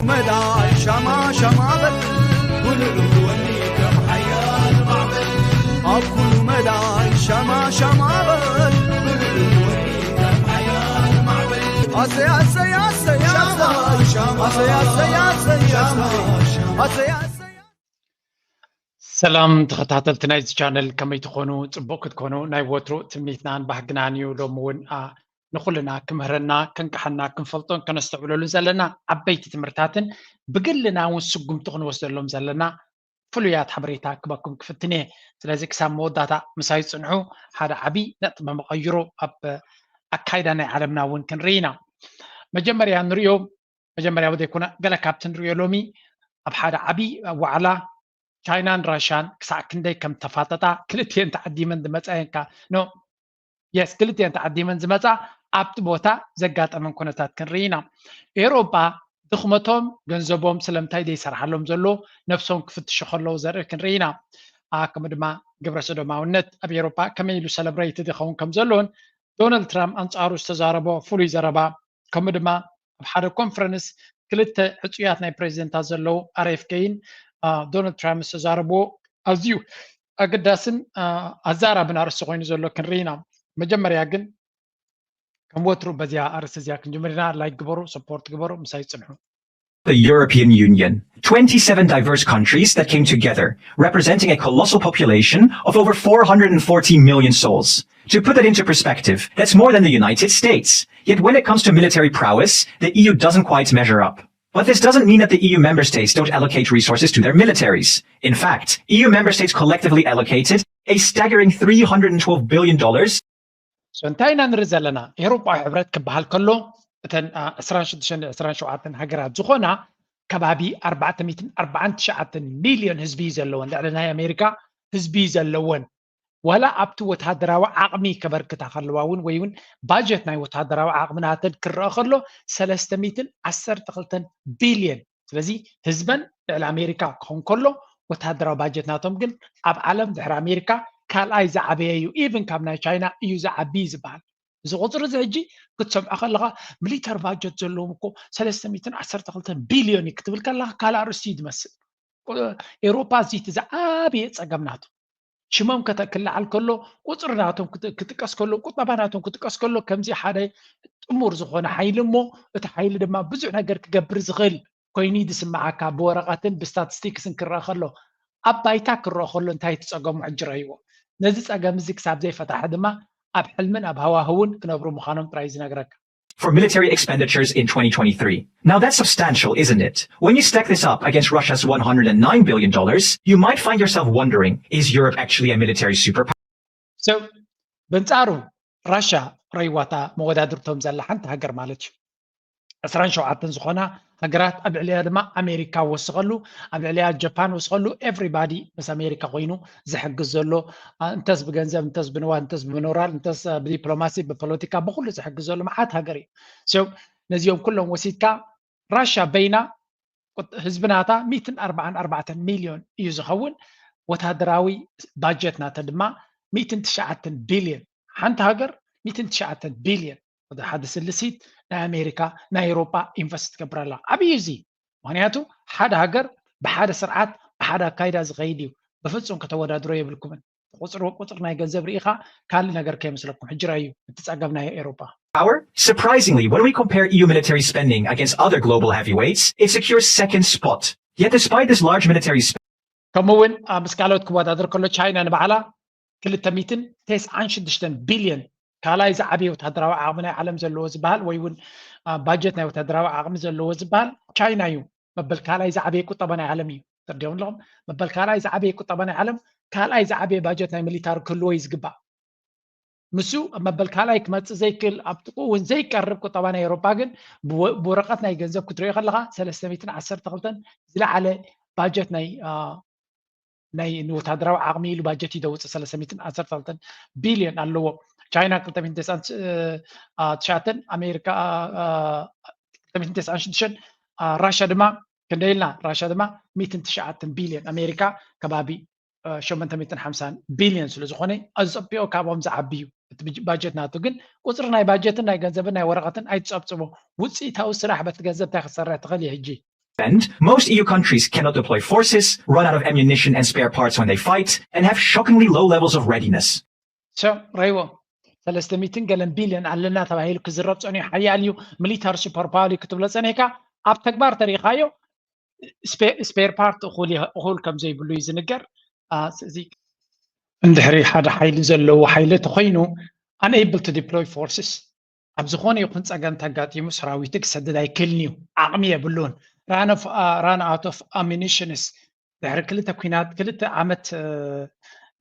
መዳይ ሻማ ሻማ በል፣ ውልዑ ወኒ ከም ሓያል ማዕበል። ኣብ ኩሉ መዳይ ሻማ ሻማ በል፣ ውልዑ ወኒ ከም ሓያል ማዕበል። ኣሰይ፣ ኣሰይ፣ ኣሰይ፣ ኣሰይ፣ ኣሰይ፣ ኣሰይ፣ ኣሰይ፣ ኣሰይ፣ ኣሰይ፣ ኣሰይ። ሰላም ተኸታተልቲ ናይዚ ቻነል፣ ከመይ ትኾኑ? ጽቡቕ ክትኮኑ ናይ ወትሩ ትምኒትናን ባህግናን እዩ። ሎሚ እውን፣ ኣ፣ ንኹልና ክምህረና፣ ከንቅሓና፣ ክንፈልጦን ከነስተውዕለሉን ዘለና ዓበይቲ ትምህርታትን ብግልና እውን ስጉምቲ ክንወስደሎም ዘለና ፍሉያት ሓበሬታ ክበኩም ክፍትን እየ። ስለዚ ክሳብ መወዳእታ ምሳይ ጽንሑ። ሓደ ዓቢ ነጥቢ መቐይሮ ኣብ ኣካይዳ ናይ ዓለምና እውን ክንርኢ ኢና። መጀመርያ ንርእዮ፣ መጀመርያ ዘይኮነ፣ ገለ ካብቲ ንርእዮ ሎሚ ኣብ ሓደ ዓቢ ዋዕላ ቻይናን ራሽያን ክሳዕ ክንደይ ከም ተፋጠጣ፣ ክልቲኤን ተዓዲመን ዝመጻ እየን። ካ-፣ ኖ፣ የስ፣ ክልቲኤን ተዓዲመን ዝመጻ ኣብቲ ቦታ ዘጋጠመን ኩነታት ክንርኢ ኢና። ኤውሮጳ ድኽመቶም፣ ገንዘቦም ስለምንታይ ዘይሰርሓሎም ዘሎ ነብሶም ክፍትሹ ከለዉ ዘርኢ ክንርኢ ኢና። ኣ፣ ከምኡ ድማ ግብረ ሰዶማውነት ኣብ ኤውሮጳ ከመይ ኢሉ ሰለብሬይትድ ይኸውን ከም ዘሎን ዶናልድ ትራምፕ ኣንጻሩ ዝተዛረቦ ፍሉይ ዘረባ፣ ከምኡ ድማ ኣብ ሓደ ኮንፈረንስ ክልተ ሕጹያት ናይ ፕሬዚደንታት ዘለዉ ኣር ኤፍ ኬይን፣ ኣ፣ ዶናልድ ትራምፕ ዝተዛረብዎ ኣዝዩ ኣገዳስን፣ ኣ፣ ኣዛራብን ኣርእስቲ ኮይኑ ዘሎ ክንርኢ ኢና። መጀመርያ ግን ከም ወትሩ በዚኣ ኣርእስቲ እዚኣ ክንጅምር ኢና። ላይክ ግበሩ፣ ሰፖርት ግበሩ፣ ምሳይ ጽንሑ። The European Union, twenty-seven diverse countries that came together, representing a colossal population of over four hundred and forty million souls. To put that into perspective, that's more than the United States. Yet when it comes to military prowess, the E U doesn't quite measure up. But this doesn't mean that the E U member states don't allocate resources to their militaries. In fact, E U member states collectively allocated a staggering three hundred and twelve billion dollars. So እንታይ ኢና ንርኢ ዘለና? ኤውሮጳዊ ሕብረት ክበሃል ከሎ፣ እተን፣ ኣ፣ ዕስራን ሽዱሽተን ዕስራን ሸውዓተን ሃገራት ዝኾና ከባቢ ኣርባዕተ ሚእትን ኣርባዓን ትሽዓተን ሚልዮን ህዝቢ እዩ ዘለወን። ልዕሊ ናይ ኣሜሪካ ህዝቢ እዩ ዘለወን። ዋላ ኣብቲ ወተሃደራዊ ዓቕሚ ከበርክታ ከለዋ እውን፣ ወይ እውን ባጀት ናይ ወተሃደራዊ ዓቕሚ ናተን ክረአ ከሎ፣ ሰለስተ ሚእትን ዓሰርተ ክልተን ቢልዮን። ስለዚ ህዝበን ልዕሊ ኣሜሪካ ክኸውን ከሎ፣ ወተሃደራዊ ባጀት ናቶም ግን ኣብ ዓለም ድሕሪ ኣሜሪካ ካልኣይ ዝዓበየ እዩ። ኢቭን ካብ ናይ ቻይና እዩ ዝዓቢ ዝበሃል። እዚ ቁፅሪ እዚ ሕጂ ክትሰምዖ ከለኻ፣ ሚሊተሪ ባጀት ዘለዎም እኮ ሰለስተ ሚእትን ዓሰርተ ክልተን ቢልዮን እዩ ክትብል ከለኻ፣ ካልእ ኣርእስቲ እዩ ዝመስል። ቁ-፣ ኤውሮፓ እዚ እቲ ዝዓበየ ጸገም ናቱ። ሽሞም ከተ-፣ ክለዓል ከሎ፣ ቁፅሪ ናቶም ክት-፣ ክጥቀስ ከሎ፣ ቁጠባ ናቶም ክጥቀስ ከሎ፣ ከምዚ ሓደ ጥሙር ዝኾነ ሓይሊ እሞ፣ እቲ ሓይሊ ድማ ብዙሕ ነገር ክገብር ዝኽእል ኮይኑ እዩ ዝስምዓካ፣ ብወረቐትን ብስታቲስቲክስን ክረአ ከሎ። ኣብ ባይታ ክረአ ከሎ እንታይ እቲ ጸገሙ ሕጂ ረእይዎ። ነዚ ጸገም እዚ ክሳብ ዘይፈታሐ ድማ ኣብ ሕልምን ኣብ ሃዋህውን ክነብሩ ምዃኖም ጥራይ እዩ ዝነግረካ። for military expenditures in twenty twenty-three. Now that's substantial, isn't it? When you stack this up against Russia's one hundred and nine billion dollars, you might find yourself wondering, is Europe actually a military superpower? So፣ በንጻሩ ራሻ ረይዋታ መወዳድርቶም ዘላ ሓንቲ ሃገር ማለት እዩ። ዕስራን ሸውዓተን ዝኾና ሃገራት፣ ኣብ ልዕሊያ ድማ ኣሜሪካ ወስኸሉ፣ ኣብ ልዕሊያ ጃፓን ወስኸሉ፣ ኤቭሪባዲ ምስ ኣሜሪካ ኮይኑ ዝሕግዝ ዘሎ፣ ኣ፣ እንተስ ብገንዘብ፣ እንተስ ብንዋት፣ እንተስ ብሞራል፣ እንተስ፣ ኣ፣ ብዲፕሎማሲ፣ ብፖለቲካ፣ ብኹሉ ዝሕግዝ ዘሎ መዓት ሃገር እዩ። So፣ ነዚኦም ኩሎም ወሲድካ ራሻ በይና ቁጥ-፣ ህዝቢ ናታ ሚእትን ኣርባዓን ኣርባዕተን ሚልዮን እዩ ዝኸውን። ወታደራዊ ባጀት ናታ ድማ ሚእትን ትሽዓተን ቢልዮን። ሓንቲ ሃገር ሚእትን ትሽዓተን ቢልዮን። ወደ ሓደ ስልሲት ናይ ኣሜሪካ፣ ናይ ኤውሮጳ ኢንቨስት ትገብር ኣላ። ዓብዪ እዚ። ምኽንያቱ ሓደ ሃገር ብሓደ ስርዓት፣ ብሓደ ኣካይዳ ዝኸይድ እዩ። ብፍጹም ከተወዳድሮ የብልኩምን። ቁጽሪ፣ ቁጽሪ ናይ ገንዘብ ርኢኻ ካልእ ነገር ከይመስለኩም። ሕጂ ራእዩ እቲ ጸገም ናይ ኤውሮጳ። Power? Surprisingly, when we compare E U military spending against other global heavyweights, it secures second spot. Yet despite this large military spending, ከምኡ እውን፣ ኣ፣ ምስ ካልኦት ክወዳደር ከሎ ቻይና ንባዕላ ክልተ ሚእትን ተስዓን ሽዱሽተን ቢልዮን፣ ካልኣይ ዝዓበየ ወታደራዊ ዓቕሚ ናይ ዓለም ዘለዎ ዝበሃል፣ ወይ እውን፣ ኣ፣ ባጀት ናይ ወታደራዊ ዓቕሚ ዘለዎ ዝበሃል ቻይና እዩ። መበል ካልኣይ ዝዓበየ ቁጠባ ናይ ዓለም እዩ። ተረዲኦም ኣለኹም? መበል ካልኣይ ዝዓበየ ቁጠባ ናይ ዓለም፣ ካልኣይ ዝዓበየ ባጀት ናይ ሚሊታሪ ክህልዎ እዩ ዝግባእ። ንሱ ኣብ መበል ካልኣይ ክመጽእ ዘይክእል፣ ኣብ ጥቕኡ እውን ዘይቀርብ ቁጠባ ናይ ኤውሮጳ ግን ብወ-፣ ብወረቐት ናይ ገንዘብ ክትሪኦ ከለኻ ሰለስተ ሚእትን ዓሰርተ ክልተን ዝለዓለ ባጀት ናይ፣ ኣ፣ ናይ ንወታደራዊ ዓቕሚ ኢሉ ባጀት እዩ ዘውፅእ፣ ሰለስተ ሚእትን ዓሰርተ ክልተን ቢልዮን ኣለዎ። ቻይና ክልተ ሚእትን ተስዓን፣ አ፣ ትሽዓተን፣ ኣሜሪካ፣ አ፣ አ፣ ክልተ ሚእትን ተስዓን ሽዱሽተን፣ አ፣ ራሻ ድማ ክንደይ ኢልና? ራሻ ድማ ሚእትን ትሽዓተን ቢልዮን፣ ኣሜሪካ ከባቢ፣ አ፣ ሸሞንተ ሚእትን ሓምሳን ቢልዮን ስለ ዝኾነ፣ ኣዝጸብዮ ካብኦም ዝዓቢ እዩ። እቲ ብጅ-፣ ባጀት ናቱ ግን ቁጽሪ ናይ ባጀትን ናይ ገንዘብን ናይ ወረቐትን ኣይትጸብጽቦ። ውጽኢታዊ ስራሕ በቲ ገንዘብ እንታይ ክትሰርሕ ትኽእል እየ ሕጂ? And most E U countries cannot deploy forces, run out of ammunition and spare parts when they fight, and have shockingly low levels of readiness. So, ረይዎ ሰለስተ ሚእትን ገለን ቢልዮን ኣለና ተባሂሉ ክዝረብ ጸኒሑ ሓያል እዩ፣ ሚሊታሪ ሱፐር ፓወር እዩ ክትብሎ ጸኒሕካ፣ ኣብ ተግባር ተሪኻዮ ስፔር ፓርት እኹል ከም ዘይብሉ እዩ ዝንገር። እዚ እንድሕሪ ሓደ ሓይሊ ዘለዎ ሓይሊ ተኮይኑ unable to deploy forces ኣብ ዝኾነ ይኹን ጸገም ተጋጢሙ ሰራዊቱ ክሰድድ ኣይክእልን እዩ፣ ዓቕሚ የብሉን። Run out of ammunitions ድሕሪ ክልተ ኲናት ክልተ ዓመት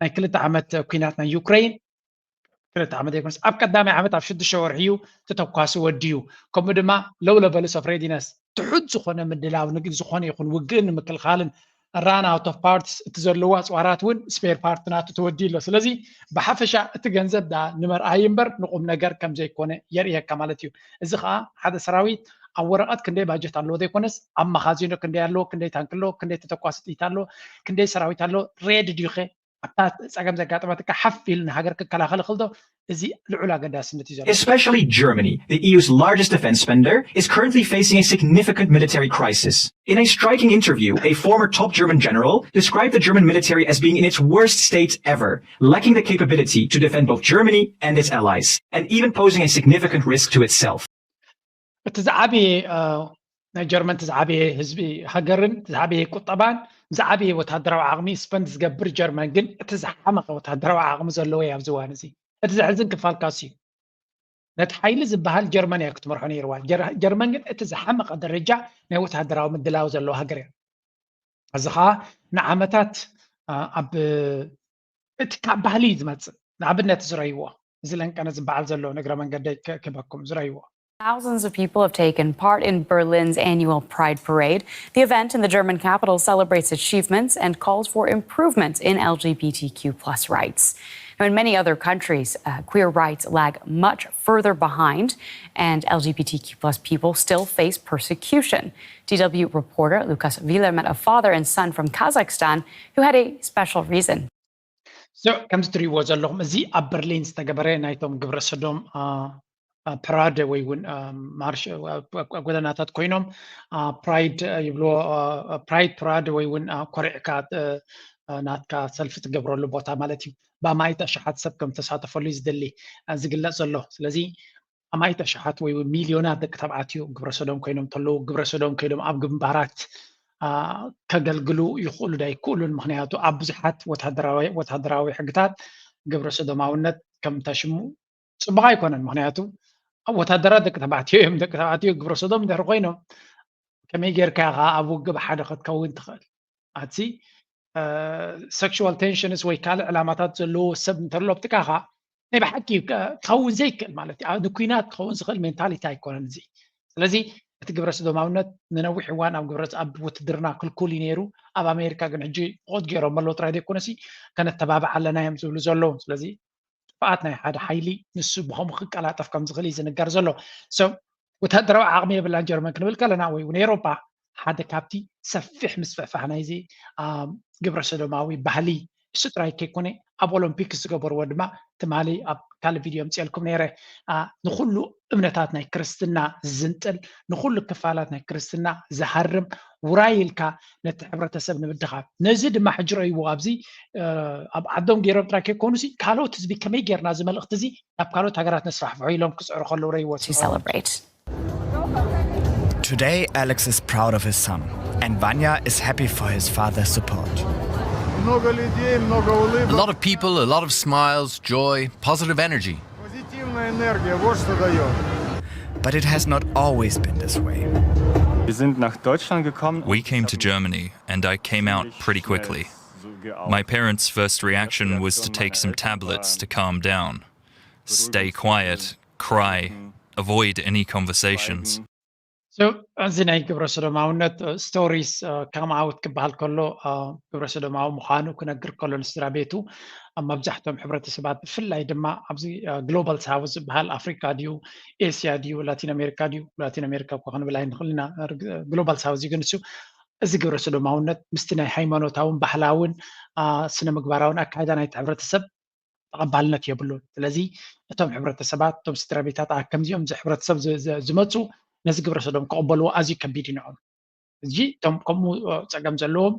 ናይ ክልተ ዓመት ኲናት ናይ ዩክሬን ክልተ ዓመት ዘይኮነስ ኣብ ቀዳማይ ዓመት ኣብ ሽዱሽተ ወርሒ እዩ ተተኳሲ ወዲዩ። ከምኡ ድማ low levels of readiness ትሑት ዝኾነ ምድላው ንግ ዝኾነ ይኹን ውግእን ንምክልኻልን run out of parts እቲ ዘለዎ ኣፅዋራት እውን spare part ናቱ ተወዲኡ ኣሎ። ስለዚ ብሓፈሻ እቲ ገንዘብ ዳ ንመርኣይ እምበር ንቁም ነገር ከም ዘይኮነ የርእየካ ማለት እዩ። እዚ ከዓ ሓደ ሰራዊት ኣብ ወረቐት ክንደይ ባጀት ኣለዎ ዘይኮነስ ኣብ መኻዚኖ ክንደይ ኣለዎ፣ ክንደይ ታንክ ኣለዎ፣ ክንደይ ተተኳሲ ጥይት ኣለዎ፣ ክንደይ ሰራዊት ኣለዎ፣ ሬዲ ድዩ ከ ኣብታ ፀገም ዘጋጠመትካ ሓፍ ኢሉ ንሃገር ክከላኸል ይኽእል ዶ? እዚ ልዑል ኣገዳስነት እዩ ዘለዎ። Especially Germany, the E U's largest defense spender, is currently facing a significant military crisis. In a striking interview, a former top German general described the German military as being in its worst state ever, lacking the capability to defend both Germany and its allies, and even posing a significant risk to itself. እቲ ዝዓበየ ናይ ጀርመን እቲ ዝዓበየ ህዝቢ ሃገርን ዝዓበየ ቁጠባን ዝዓበየ ወታደራዊ ዓቕሚ ስፐንድ ዝገብር ጀርመን ግን እቲ ዝሓመቐ ወታደራዊ ዓቕሚ ዘለዎ እዩ ኣብዚ እዋን እዚ። እቲ ዘሕዝን ክፋል ካስ እዩ። ነቲ ሓይሊ ዝበሃል ጀርመን እያ ክትመርሖ ነይርዋ። ጀርመን ግን እቲ ዝሓመቐ ደረጃ ናይ ወታደራዊ ምድላው ዘለዎ ሃገር እያ። እዚ ከዓ ንዓመታት ኣብ እቲ ካብ ባህሊ እዩ ዝመፅእ። ንኣብነት ዝረይዎ እዚ ለንቀነ ዝበዓል ዘሎ ንግረ መንገደይ ክበኩም ዝረይዎ Thousands of people have taken part in Berlin's annual Pride Parade. The event in the German capital celebrates achievements and calls for improvements in L G B T Q plus rights. Now, in many other countries, uh, queer rights lag much further behind, and L G B T Q plus people still face persecution. D W reporter Lucas Wieler met a father and son from Kazakhstan who had a special reason. So, ከምዚ ትሪእዎ ዘለኹም እዚ ኣብ በርሊን ዝተገበረ ናይቶም ግብረ ሰዶም ፕራድ ወይ እውን ማርሽ ጎደናታት ኮይኖም ፕራይድ ይብልዎ። ፕራይድ ፕራድ ወይ እውን ኮሪዕካ ናትካ ሰልፊ ትገብረሉ ቦታ ማለት እዩ። ብኣማኢት ኣሽሓት ሰብ ከም ተሳተፈሉ እዩ ዝደሊ ዝግለፅ ዘሎ። ስለዚ ኣማኢት ኣሽሓት ወይ እውን ሚልዮናት ደቂ ተባዕትዮ ግብረ ሰዶም ኮይኖም እንተለዉ ግብረ ሰዶም ኮይኖም ኣብ ግንባራት ከገልግሉ ይኽእሉ ዶ ኣይክእሉን? ምክንያቱ ኣብ ብዙሓት ወታደራዊ ሕግታት ግብረ ሰዶማውነት ከምታ ሽሙ ፅቡቅ ኣይኮነን። ምክንያቱ ኣብ ወታደራት ደቂ ተባዕትዮ እዮም። ደቂ ተባዕትዮ ግብረ ሰዶም እንድሕር ኮይኖም ከመይ ጌርካ ኢኻ ኣብ ውግእ ሓደ ክትከውን ትኽእል? ኣቲ sexual tensions ወይ ካልእ ዕላማታት ዘለዎ ሰብ እንተሎ ኣብ ጥቃኻ ናይ ብሓቂ ክኸውን ዘይክእል ማለት እዩ። ንኩናት ክኸውን ዝኽእል ሜንታሊቲ ኣይኮነን እዚ። ስለዚ እቲ ግብረ ሰዶማውነት ንነዊሕ እዋን ኣብ ግብረ ኣብ ውትድርና ክልኩል እዩ ነይሩ። ኣብ ኣሜሪካ ግን ሕጂ ቆጥ ገይሮም ኣለዉ ጥራይ ዘይኮነሲ ከነተባብዕ ኣለና እዮም ዝብሉ ዘለዉ። ስለዚ ጥፍኣት ናይ ሓደ ሓይሊ ንሱ ብኸምኡ ክቀላጠፍ ከም ዝኽእል እዩ ዝንገር ዘሎ። ወታደራዊ ዓቕሚ የብላን ጀርመን ክንብል ከለና ወይ እውን ኤሮጳ ሓደ ካብቲ ሰፊሕ ምስፍሕፋሕ ናይዚ ግብረ ሰዶማዊ ባህሊ እሱ ጥራይ ከይኮነ ኣብ ኦሎምፒክስ ዝገበርዎ ድማ ትማሊ ኣብ ካልእ ቪድዮ ምፅኤልኩም ነይረ። ንኩሉ እምነታት ናይ ክርስትና ዝዝንጥል ንኩሉ ክፋላት ናይ ክርስትና ዝሃርም ውራይ ኢልካ ነቲ ሕብረተሰብ ንምድኻም ነዚ ድማ ሕጂ ረእይዎ ኣብዚ ኣብ ዓዶም ገይሮም ጥራይ ከይኮኑሲ ካልኦት ህዝቢ ከመይ ጌርና እዚ መልእኽቲ እዚ ናብ ካልኦት ሃገራት ነስፋሕፍሖ ኢሎም ክፅዕሩ ከለዉ ረእይዎ። to celebrate. Today, Alex is proud of his son, and Vanya is happy for his father's support. Много людей, много A улыбок. lot of people, a lot of smiles, joy, positive energy. Позитивная энергия, вот что дает. But it has not always been this way. Wir sind nach Deutschland gekommen. We came to Germany, and I came out pretty quickly. My parents' first reaction was to take some tablets to calm down. Stay quiet, cry, avoid any conversations. So, እዚ ናይ ግብረ ሰዶማውነት ስቶሪስ ካም ኣውት ክበሃል ከሎ ግብረ ሰዶማዊ ምዃኑ ክነግር ከሎ ንስድራ ቤቱ ኣብ መብዛሕትኦም ሕብረተሰባት ብፍላይ ድማ ኣብዚ ግሎባል ሳውዝ ዝበሃል ኣፍሪካ ድዩ ኤስያ ድዩ ላቲን ኣሜሪካ ድዩ ላቲን ኣሜሪካ እኳ ክንብል ኣይንኽእል ኢና። ግሎባል ሳውዝ እዩ ግን እሱ እዚ ግብረ ሰዶማውነት ምስቲ ናይ ሃይማኖታውን ባህላውን ስነ ምግባራውን ኣካይዳ ናይቲ ሕብረተሰብ ተቐባልነት የብሉን። ስለዚ እቶም ሕብረተሰባት እቶም ስድራ ቤታት ከምዚኦም እዚ ሕብረተሰብ ዝመፁ ነዚ ግብረ ሰዶም ክቕበልዎ ኣዝዩ ከቢድ እዩ ንዖም። እዚ እቶም ከምኡ ጸገም ዘለዎም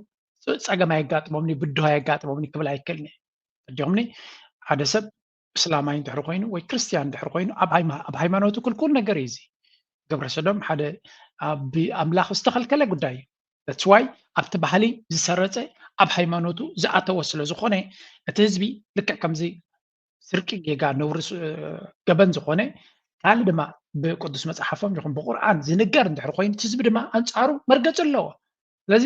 ጸገም ኣየጋጥሞምኒ፣ ብድሆ ኣየጋጥሞምኒ ክብል ኣይክእልኒ። ኣዲኹምኒ ሓደ ሰብ እስላማይ እንድሕር ኮይኑ ወይ ክርስትያን እንድሕር ኮይኑ ኣብ ሃይማኖቱ ክልኩል ነገር እዩ። እዚ ግብረ ሰዶም ሓደ ብኣምላኽ ዝተኸልከለ ጉዳይ እዩ። That's why ኣብቲ ባህሊ ዝሰረፀ ኣብ ሃይማኖቱ ዝኣተወ ስለ ዝኾነ እቲ ህዝቢ ልክዕ ከምዚ ስርቂ ጌጋ ነውሪ ገበን ዝኾነ ካልእ ድማ ብቅዱስ መፅሓፎም ይኹን ብቁርኣን ዝንገር እንድሕር ኮይኑ እቲ ህዝቢ ድማ ኣንፃሩ መርገፂ ኣለዎ። ስለዚ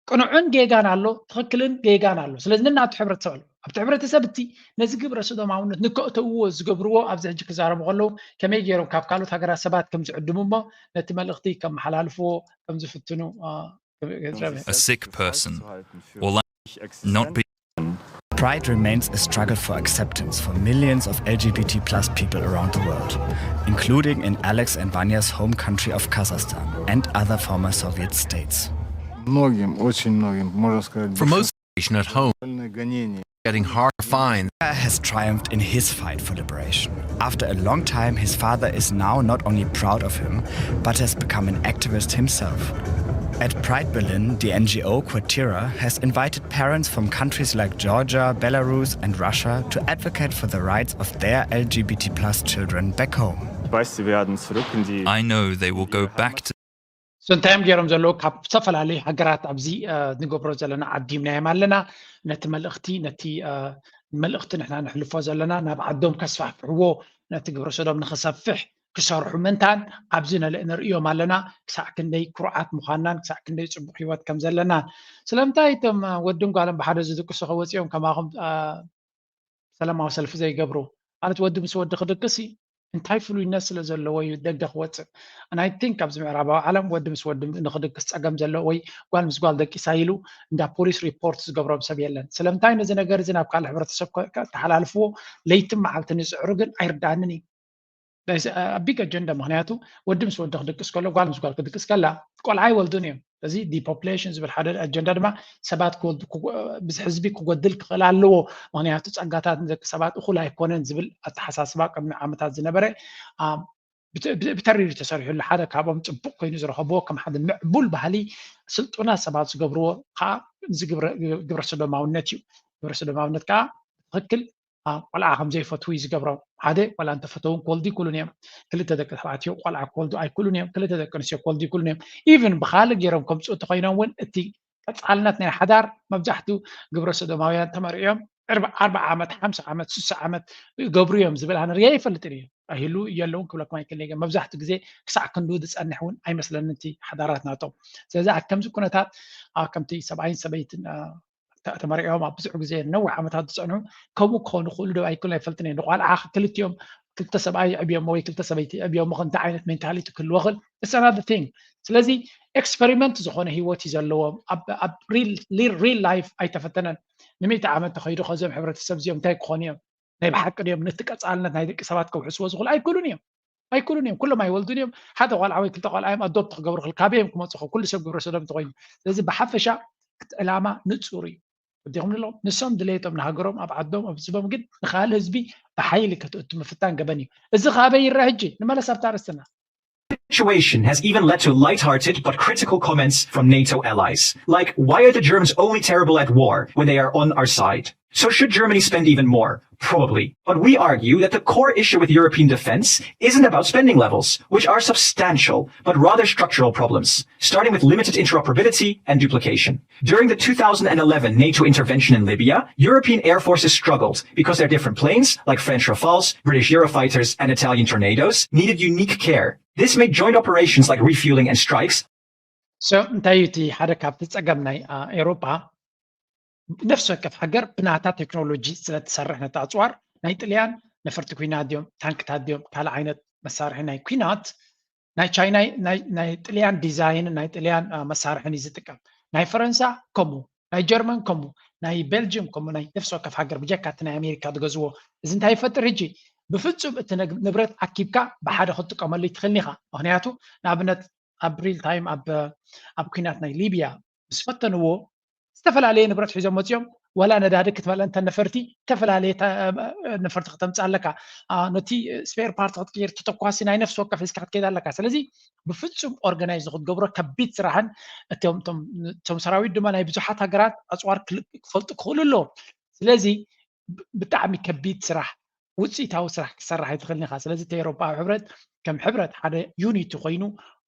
ቅኑዕን ጌጋን ኣሎ፣ ትኽክልን ጌጋን ኣሎ። ስለዚ ነናቱ ሕብረተሰብ ኣሎ። ኣብቲ ሕብረተሰብ እቲ ነዚ ግብረ ሰዶማውነት ንከእተውዎ ዝገብርዎ ኣብዚ ሕጂ ክዛረቡ ከለዉ ከመይ ገይሮም ካብ ካልኦት ሃገራት ሰባት ከም ዝዕድሙ እሞ ነቲ መልእኽቲ ከመሓላልፍዎ ከም ዝፍትኑ a sick person will not be Pride remains a struggle for acceptance for millions of L G B T plus people around the world, including in Alex and Vanya's home country of Kazakhstan and other former Soviet states. Многим, очень многим, можно сказать, for most nation at home, getting hard fines. Has triumphed in his fight for liberation. After a long time, his father is now not only proud of him, but has become an activist himself. At Pride Berlin, the N G O Quatira has invited parents from countries like Georgia, Belarus, and Russia to advocate for the rights of their L G B T plus children back home. I know they will go back to So እንታይ እዮም ገይሮም ዘለዉ? ካብ ዝተፈላለዩ ሃገራት ኣብዚ ንገብሮ ዘለና ዓዲምናዮም ኣለና። ነቲ መልእኽቲ ነቲ መልእኽቲ ንሕና ንሕልፎ ዘለና ናብ ዓዶም ከስፋሕፍሕዎ፣ ነቲ ግብረ ሰዶም ንኽሰፍሕ ክሰርሑ ምእንታን ኣብዚ ንርእዮም ኣለና። ክሳዕ ክንደይ ኩርዓት ምዃንናን ክሳዕ ክንደይ ጽቡቕ ህይወት ከም ዘለናን። ስለምንታይ እቶም ወድን ጓልን ብሓደ ዝድቅሱ ከወፂኦም ከማኹም ሰላማዊ ሰልፊ ዘይገብሩ? ማለት ወዲ ምስ ወዲ ክድቅስ እንታይ ፍሉይነት ስለ ዘለዎ እዩ ደገ ክወፅእ? And I think ኣብዚ ምዕራባዊ ዓለም ወዲ ምስ ወዲ ንክድቅስ ፀገም ዘለዎ ወይ ጓል ምስ ጓል ደቂሳ ኢሉ እንዳ ፖሊስ ሪፖርት ዝገብሮም ሰብ የለን። ስለምንታይ ነዚ ነገር እዚ ናብ ካልእ ሕብረተሰብ ከተሓላልፍዎ ለይትን መዓልትን ይፅዕሩ ግን ኣይርዳንን እዩ። ቢግ ኣጀንዳ። ምክንያቱ ወዲ ምስ ወዲ ክድቅስ ከሎ ጓል ምስ ጓል ክድቅስ ከላ ቆልዓ ይወልዱን እዮም። እዚ ዲፖፕሌሽን ዝብል ሓደ ኣጀንዳ ድማ ሰባት ህዝቢ ክጎድል ክኽእል ኣለዎ። ምክንያቱ ፀጋታት ንደቂ ሰባት እኩል ኣይኮነን ዝብል ኣተሓሳስባ ቅድሚ ዓመታት ዝነበረ ብተሪር ተሰሪሑሉ ሓደ ካብኦም ፅቡቅ ኮይኑ ዝረኸብዎ ከም ሓደ ምዕቡል ባህሊ ስልጡናት ሰባት ዝገብርዎ ከዓ እዚ ግብረ ሰዶማውነት እዩ። ግብረ ሰዶማውነት ከዓ ትክክል ቆልዓ ከም ዘይፈትዉ እዩ ዝገብሮም። ሓደ ቆልዓ እንተፈተውን ክወልዱ ይክእሉን እዮም። ክልተ ደቂ ተባዕትዮ ቆልዓ ክወልዱ ኣይክእሉን እዮም። ክልተ ደቂ ኣንስትዮ ክወልዱ ይክእሉን እዮም። ኢቭን ብካልእ ገይሮም ከምፅኡ እንተኮይኖም እውን እቲ ቀፃልነት ናይ ሓዳር መብዛሕትኡ ግብረ ሰዶማውያን ተመሪዖም ኣርባዓ ዓመት ሓምሳ ዓመት ስሳ ዓመት ይገብሩ እዮም ዝብል ኣነ ርእየ ኣይፈልጥን እዩ። ኣይህሉ የለውን ክብለኩም ኣይክእልን እየ። መብዛሕትኡ ግዜ ክሳዕ ክንዱ ዝፀንሕ እውን ኣይመስለንን እቲ ሓዳራት ናቶም። ስለዚ ኣብ ከምዚ ኩነታት ከምቲ ሰብኣይን ሰበይትን ተመሪዖም ኣብ ብዙሕ ግዜ ነዊሕ ዓመታት ዝፀንሑ ከምኡ ክኾኑ ክኽእሉ ዶ ኣይክእሉን ኣይፈልጥን እየ። ንቆልዓ ክልቲኦም ክልተ ሰብኣይ የዕብዮሞ ወይ ክልተ ሰበይቲ የዕብዮሞ እንታይ ዓይነት ሜንታሊቲ ክህልዎ ክእል it's another thing። ስለዚ ኤክስፐሪመንት ዝኾነ ህይወት እዩ ዘለዎም። ኣብ ሪል ላይፍ ኣይተፈተነን። ንሚእቲ ዓመት ተኸይዱ ከዞም ሕብረተሰብ እዚኦም እንታይ ክኾኑ እዮም? ናይ ብሓቂ ድዮም ነቲ ቀፃልነት ናይ ደቂ ሰባት ከውሕስዎ ዝኽእሉ? ኣይክእሉን እዮም። ኣይክእሉን እዮም። ኩሎም ኣይወልዱን እዮም። ሓደ ቆልዓ ወይ ክልተ ቆልዓ እዮም ኣዶፕት ክገብሩ ክል ካበይ እዮም ክመፁ? ካብ ኩሉ ሰብ ግብረ ሰዶም እንተኮይኑ። ስለዚ ብሓፈሻ እቲ ዕላማ ንፁር እዩ። ወዲኹም ንሎም ንሶም ድሌቶም ንሃገሮም ኣብ ዓዶም ኣብ ህዝቦም ግን ንካልእ ህዝቢ ብሓይሊ ከተእቱ ምፍታን ገበን እዩ። እዚ ካበይ ይረአ ሕጂ? ንመለስ ኣብታ ኣርእስትና። situation has even led to light-hearted but critical comments from NATO allies, like, "Why are the Germans only terrible at war when they are on our side?" So should Germany spend even more? Probably. But we argue that the core issue with European defense isn't about spending levels, which are substantial, but rather structural problems, starting with limited interoperability and duplication. During the two thousand eleven NATO intervention in Libya, European air forces struggled because their different planes, like French Rafales, British Eurofighters, and Italian Tornadoes, needed unique care. This made joint operations like refueling and strikes So እንታይ እዩ እቲ ሓደ ካብቲ ፀገም ናይ ኤሮጳ? ነፍሲ ወከፍ ሃገር ብናታ ቴክኖሎጂ ስለትሰርሕ ነቲ ኣፅዋር ናይ ጥልያን ነፈርቲ ኩናት ድዮም ታንክታት ድዮም ካልእ ዓይነት መሳርሒ ናይ ኩናት ናይ ቻይና ናይ ጥልያን ዲዛይን ናይ ጥልያን መሳርሕን እዩ ዝጥቀም። ናይ ፈረንሳ ከምኡ፣ ናይ ጀርመን ከምኡ፣ ናይ ቤልጅየም ከምኡ፣ ናይ ነፍሲ ወከፍ ሃገር ብጀካ እቲ ናይ ኣሜሪካ ዝገዝዎ። እዚ እንታይ ይፈጥር? ሕጂ ብፍፁም እቲ ንብረት ኣኪብካ ብሓደ ክትጥቀመሉ ይትኽእልኒ ኢኻ። ምክንያቱ ንኣብነት ኣብ ሪል ታይም ኣብ ኩናት ናይ ሊብያ ምስ ፈተንዎ ዝተፈላለየ ንብረት ሒዞም መፂኦም ዋላ ነዳዲ ክትመልአ እንተ ነፈርቲ፣ ዝተፈላለየ ታ-፣ ነፈርቲ ክተምፅእ ኣለካ። አ፣ ነቲ ስፔር ፓርት ክትቅይር፣ ተተኳሲ ናይ ነፍሲ ወከፍ ሒዝካ ክትከይድ ኣለካ። ስለዚ ብፍጹም ኦርጋናይዝ ንክትገብሮ ከቢድ ስራሕን እቶም፣ እቶም፣ እቶም ሰራዊት ድማ ናይ ብዙሓት ሃገራት ኣፅዋር ክል-፣ ክፈልጡ ክኽእሉ ኣለዎም። ስለዚ ብ-፣ ብጣዕሚ ከቢድ ስራሕ፣ ውፅኢታዊ ስራሕ ክትሰርሕ ኣይትኽእልን ኢኻ። ስለዚ እቲ ኤውሮጳዊ ሕብረት ከም ሕብረት ሓደ ዩኒቲ ኮይኑ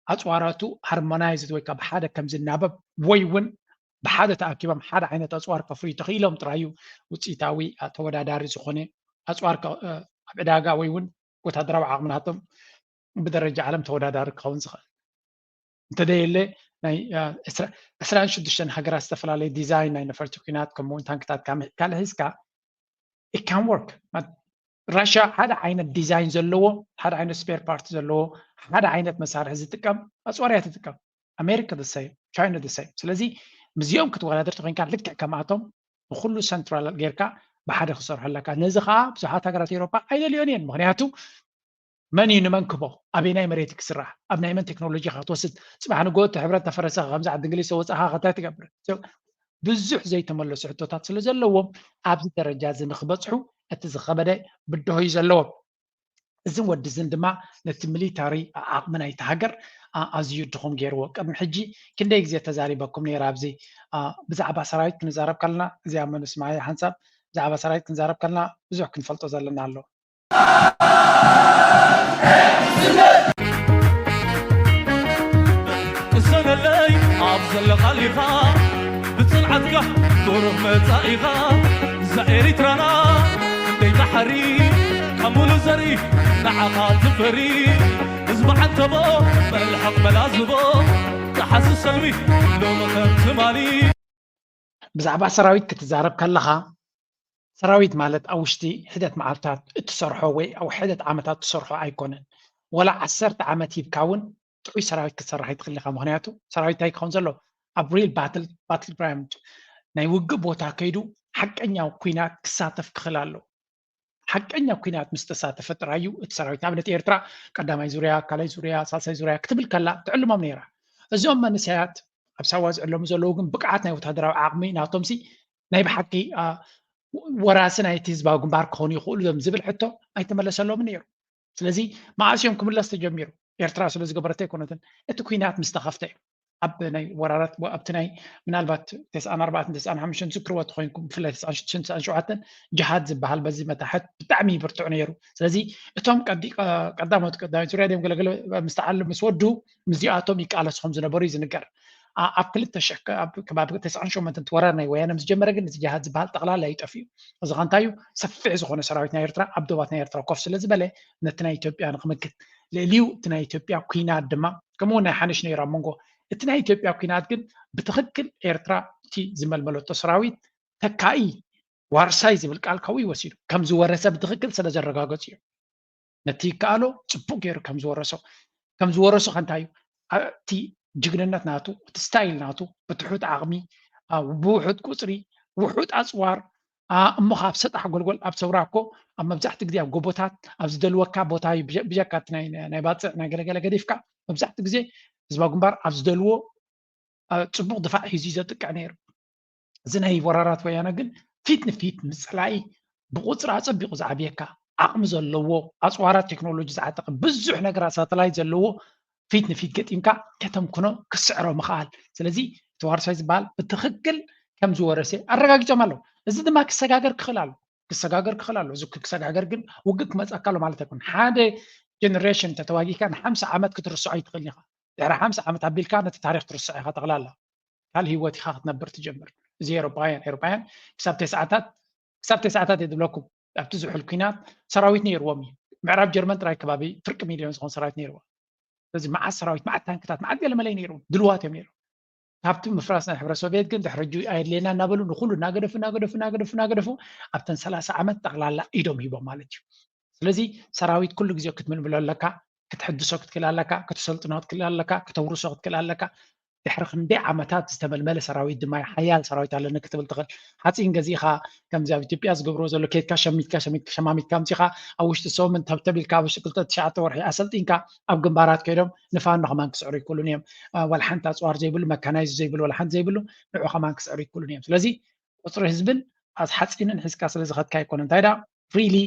ኣፅዋራቱ ሃርሞናይዝድ ወይ ከዓ ብሓደ ከም ዝናበብ ወይ እውን ብሓደ ተኣኪቦም ሓደ ዓይነት ኣፅዋር ከፍርዩ ተኽኢሎም ጥራይ እዩ ውፅኢታዊ፣ አ፣ ተወዳዳሪ ዝኾነ ኣፅዋር ከ-፣ እ፣ ኣብ ዕዳጋ ወይ እውን ወታደራዊ ዓቕሚ ናቶም ብደረጃ ዓለም ተወዳዳሪ ክኸውን ዝኽእል። እንተደየለ ናይ፣ አ፣ ዕስራ፣ ዕስራን ሽዱሽተን ሃገራት ዝተፈላለየ ዲዛይን ናይ ነፈርቲ ኲናት ከምኡ እውን ታንክታት ካብ ምትካል ሒዝካ it can work። ራሽያ ሓደ ዓይነት ዲዛይን ዘለዎ፣ ሓደ ዓይነት ስፔር ፓርት ዘለዎ፣ ሓደ ዓይነት መሳርሒ ዝጥቀም ኣፅዋር እያ ትጥቀም። ኣሜሪካ the same፣ ቻይና the same። ስለዚ ምስዚኦም ክትወዳደር ተኮይንካ ልክዕ ከምኣቶም ንኩሉ ሰንትራል ጌርካ ብሓደ ክሰርሑ ኣለካ። ነዚ ከዓ ብዙሓት ሃገራት ኤውሮጳ ኣይደልዮን እየን። ምክንያቱ መን እዩ ንመን ክቦ፣ ኣበይ ናይ መሬት ክስራሕ፣ ኣብ ናይ መን ቴክኖሎጂ ክትወስድ፣ ፅባሕ ንግሆ እቲ ሕብረት ተፈረሰ፣ ከምዚ ዓዲ እንግሊዝ ተወፃእካ ከታይ ትገብር? So፣ ብዙሕ ዘይተመለሱ ሕቶታት ስለ ዘለዎም ኣብዚ ደረጃ እዚ ንክበፅሑ እቲ ዝኸበደ ብድሆ እዩ ዘለዎም። እዝን ወዲ እዝን ድማ ነቲ ሚሊታሪ ዓቕሚ ናይቲ ሃገር፣ አ፣ ኣዝዩ ድኹም ገይርዎ። ቅድሚ ሕጂ ክንደይ ግዜ ተዛሪበኩም ነይረ ኣብዚ፣ አ፣ ብዛዕባ ሰራዊት ክንዛረብ ከለና፣ እዚኣ መን ስማያ ሓንሳብ ብዛዕባ ሰራዊት ክንዛረብ ከለና ብዙሕ ክንፈልጦ ዘለና ኣሎ። ቅሰነለይ ኣብ ዘለኻሊኻ ብፅንዓትካ ብሩህ መፃኢኻ እዛ ኤሪትራና እንደይ ባሕሪ ካብ ሙሉ ዘርኢ ንዓኻ ትፈሪ ህዝቢ ዓንተቦ መልሓቕ መላዝቦ ተሓስብ ሰልሚ ሎሚ ከም ትማሊ። ብዛዕባ ሰራዊት ክትዛረብ ከለኻ፣ ሰራዊት ማለት ኣብ ውሽጢ ሕደት መዓልታት እትሰርሖ ወይ ኣብ ሕደት ዓመታት እትሰርሖ ኣይኮነን። ወላ ዓሰርተ ዓመት ሂብካ እውን ጥዑይ ሰራዊት ክትሰርሕ ኣይትኽእልን ኢኻ። ምኽንያቱ ሰራዊት እንታይ ክኸውን ዘለዎ? ኣብ ሪል ባትል፣ ባትል ግራውንድ፣ ናይ ውግእ ቦታ ከይዱ ሓቀኛ ኲናት ክሳተፍ ክኽእል ኣለዎ። ሓቀኛ ኲናት ምስ ተሳተፈ ጥራይ እዩ እቲ ሰራዊት። ንኣብነት ኤርትራ ቀዳማይ ዙርያ፣ ካልኣይ ዙርያ፣ ሳልሳይ ዙርያ ክትብል ከላ ትዕልሞም ነይራ። እዞም መንእሰያት ኣብ ሳዋ ዝዕለሙ ዘለዉ ግን ብቕዓት ናይ ወታደራዊ ዓቕሚ ናቶምሲ ናይ ብሓቂ፣ አ፣ ወራሲ ናይቲ ህዝባዊ ግንባር ክኾኑ ይኽእሉ እዮም ዝብል ሕቶ ኣይተመለሰሎምን ነይሩ። ስለዚ መዓስ እዮም ክምለስ ተጀሚሩ? ኤርትራ ስለ ዝገበረቶ ኣይኮነትን። እቲ ኲናት ምስ ተኸፍተ እዩ። ኣብ ናይ ወራራት፣ ኣብቲ ናይ ምናልባት ተስዓን ኣርባዕተን ተስዓን ሓሙሽተን ትዝክርዎ ተኾይንኩም፣ ብፍላይ ተስዓን ሽዱሽተን ተስዓን ሸውዓተን ጅሃድ ዝበሃል በዚ መታሕት ብጣዕሚ ይብርትዑ ነይሩ። ስለዚ እቶም ቀዲ-፣ ቀዳሞት ቀዳሞት ዙርያ ድዮም ገለገለ ምስ ተዓሉ፣ ምስ ወዱ ምስዚኣቶም ይቃለሱ ከም ዝነበሩ እዩ ዝንገር። ኣ-፣ ኣብ ክልተ ሽሕ ከ-፣ ኣብ ከባቢ ተስዓን ሸሞንተን እቲ ወራር ናይ ወያነ ምስ ጀመረ ግን እቲ ጅሃድ ዝበሃል ጠቕላላ እዩ ጠፊኡ። እዚ ኸ እንታይ እዩ? ሰፊሕ ዝኾነ ሰራዊት ናይ ኤርትራ ኣብ ዶባት ናይ ኤርትራ ኮፍ ስለ ዝበለ ነቲ ናይ ኢትዮጵያ ንክምክት፣ ልዕሊኡ እቲ ናይ ኢትዮጵያ ኲናት ድማ ከምኡ ናይ ሓንሽ ነይሩ ኣብ መንጎ። እቲ ናይ ኢትዮጵያ ኲናት ግን ብትኽክል ኤርትራ እቲ ዝመልመለቶ ሰራዊት ተካኢ ዋርሳይ ዝብል ቃል ካብኡ ይወሲዱ። ከም ዝወረሰ ብትኽክል ስለ ዘረጋገጹ እዮም። ነቲ ይከኣሎ ጽቡቕ ገይሩ ከም ዝወረሶ፣ ከም ዝወረሶ ከ እንታይ እዩ? ኣ-፣ እቲ ጅግንነት ናቱ፣ እቲ ስታይል ናቱ፣ ብትሑት ዓቕሚ፣ ኣ፣ ብውሑድ ቁጽሪ፣ ውሑድ ኣጽዋር፣ ኣ፣ እሞ ካብ ሰጣሕ ጎልጎል ኣብ ሰውራ እኮ ኣብ መብዛሕትኡ ግዜ ኣብ ጎቦታት ኣብ ዝደልወካ ቦታ እዩ፣ ብጀ-፣ ብጀካ እቲ ናይ፣ ናይ ባጽዕ ናይ ገለገለ ገዲፍካ፣ መብዛሕትኡ ግዜ ህዝባዊ ግንባር ኣብ ዝደልዎ፣ ኣ፣ ጽቡቕ ድፋዕ ሒዙ እዩ ዘጥቅዕ ነይሩ። እዚ ናይ ወራራት ወያነ ግን ፊት ንፊት ምስ ጸላኢ ብቁጽሪ ኣጸቢቑ ዝዓብየካ፣ ዓቕሚ ዘለዎ፣ ኣጽዋራት ቴክኖሎጂ ዝዓጠቐ፣ ብዙሕ ነገራት ሳተላይት ዘለዎ ፊት ንፊት ገጢምካ ከተምክኖ፣ ክስዕሮ ምኽኣል። ስለዚ እቲ ዋርሳይ ዝበሃል ብትኽክል ከም ዝወረሰ ኣረጋጊጾም ኣለዉ። እዚ ድማ ክሰጋገር ክኽእል ኣሎ፣ ክሰጋገር ክኽእል ኣሎ። እዚ ክሰጋገር ግን ውግእ ክመጸካ ኣሎ ማለት ኣይኮነን። ሓደ ጀነሬሽን ተተዋጊእካ ንሓምሳ ዓመት ክትርስዖ ኣይትኽእልን ኢኻ። ድሕሪ ሓምሳ ዓመት ኣቢልካ ነቲ ታሪኽ ትርስዖ ኢኻ ጠቕላላ። ካልእ ህይወት ኢኻ ክትነብር ትጀምር። እዚ ኤውሮጳውያን፣ ኤውሮጳውያን ክሳብ ተስዓታት፣ ክሳብ ተስዓታት እየ ዝብለኩም፣ ኣብቲ ዝሑል ኲናት ሰራዊት ነይርዎም እዩ። ምዕራብ ጀርመን ጥራይ ከባቢ ፍርቂ ሚልዮን ዝኾን ሰራዊት ነይርዎም። ስለዚ መዓት ሰራዊት፣ መዓት ታንክታት፣ መዓት ገለመለ እዩ ነይርዎም። ድልዋት እዮም ነይሮም። ካብቲ ምፍራስ ናይ ሕብረት ሶቪየት ግን ድሕሪ ሕጂ ኣየድልየና እናበሉ ንኹሉ እናገደፉ፣ እናገደፉ፣ እናገደፉ፣ እናገደፉ ኣብተን ሰላሳ ዓመት ጠቕላላ ኢዶም ሂቦም ማለት እዩ። ስለዚ ሰራዊት ኩሉ ግዜ ክትምልምሎ ኣለካ፣ ክትሕድሶ ክትክእል ኣለካ፣ ከተሰልጥኖ ክትክእል ኣለካ፣ ከተውርሶ ክትክእል ኣለካ። ድሕሪ ክንደይ ዓመታት ዝተመልመለ ሰራዊት ድማ እዩ፣ ሓያል ሰራዊት ኣለኒ ክትብል ትኽእል። ሓፂን ገዚእኻ፣ ከምዚ ኣብ ኢትዮጵያ ዝገብርዎ ዘሎ፣ ኬድካ ሸሚትካ፣ ሸሚትካ፣ ሸማሚትካ ኣምፂኻ፣ ኣብ ውሽጢ ሰሙን ተብተብ ኢልካ፣ ኣብ ውሽጢ ክልተ ትሽዓተ ወርሒ ኣሰልጢንካ፣ ኣብ ግንባራት ከይዶም ንፋኖ ከማን ክስዕሩ ይክእሉን እዮም። አ፣ ዋላ ሓንቲ ኣፅዋር ዘይብሉ፣ መካናይዝ ዘይብሉ፣ ዋላ ሓንቲ ዘይብሉ፣ ንዑ ከማን ክስዕሩ ይክእሉን እዮም። ስለዚ ቁፅሪ ህዝብን ኣዝ ሓፂንን ሒዝካ ስለ ዝኸድካ ኣይኮነ እንታይ ዳ ሪሊ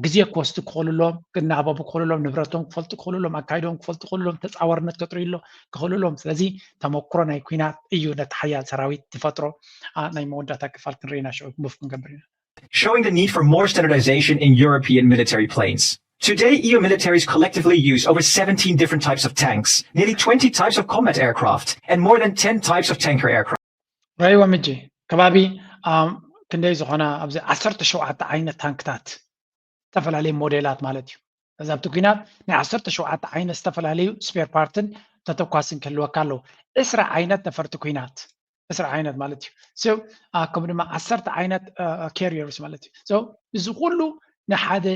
ግዜ ክወስዱ ክኽእሉ ኣለዎም፣ ክናበቡ ክኽእሉ ኣለዎም፣ ንብረቶም ክፈልጡ ክኽእሉ ኣለዎም፣ ኣካይዶም ክፈልጡ ክኽእሉ ኣለዎም፣ ተፃዋርነት ከጥርዩ ኣሎ ክኽእሉ ኣለዎም። ስለዚ ተመክሮ ናይ ኩናት እዩ ነቲ ሓያል ሰራዊት ዝፈጥሮ። ናይ መወዳእታ ክፋል ክንርኢና ሽዑ ሙፍ ክንገብር ኢና። Showing the need for more standardization in European military planes. Today, E U militaries collectively use over seventeen different types of tanks, nearly twenty types of combat aircraft, and more than ten types of tanker aircraft. ራይዎም እጂ ከባቢ ክንደይ ዝኾነ ኣብዚ ዓሰርተ ሸውዓተ ዓይነት ታንክታት ዝተፈላለዩ ሞዴላት ማለት እዩ። እዚ ኣብቲ ኩናት ናይ ዓሰርተ ሸውዓተ ዓይነት ዝተፈላለዩ ስፔር ፓርትን ተተኳስን ክህልወካ ኣለዉ። ዕስራ ዓይነት ነፈርቲ ኩናት፣ ዕስራ ዓይነት ማለት እዩ። ከም ድማ ዓሰርተ ዓይነት ካሪየርስ ማለት እዩ። እዚ ኩሉ ንሓደ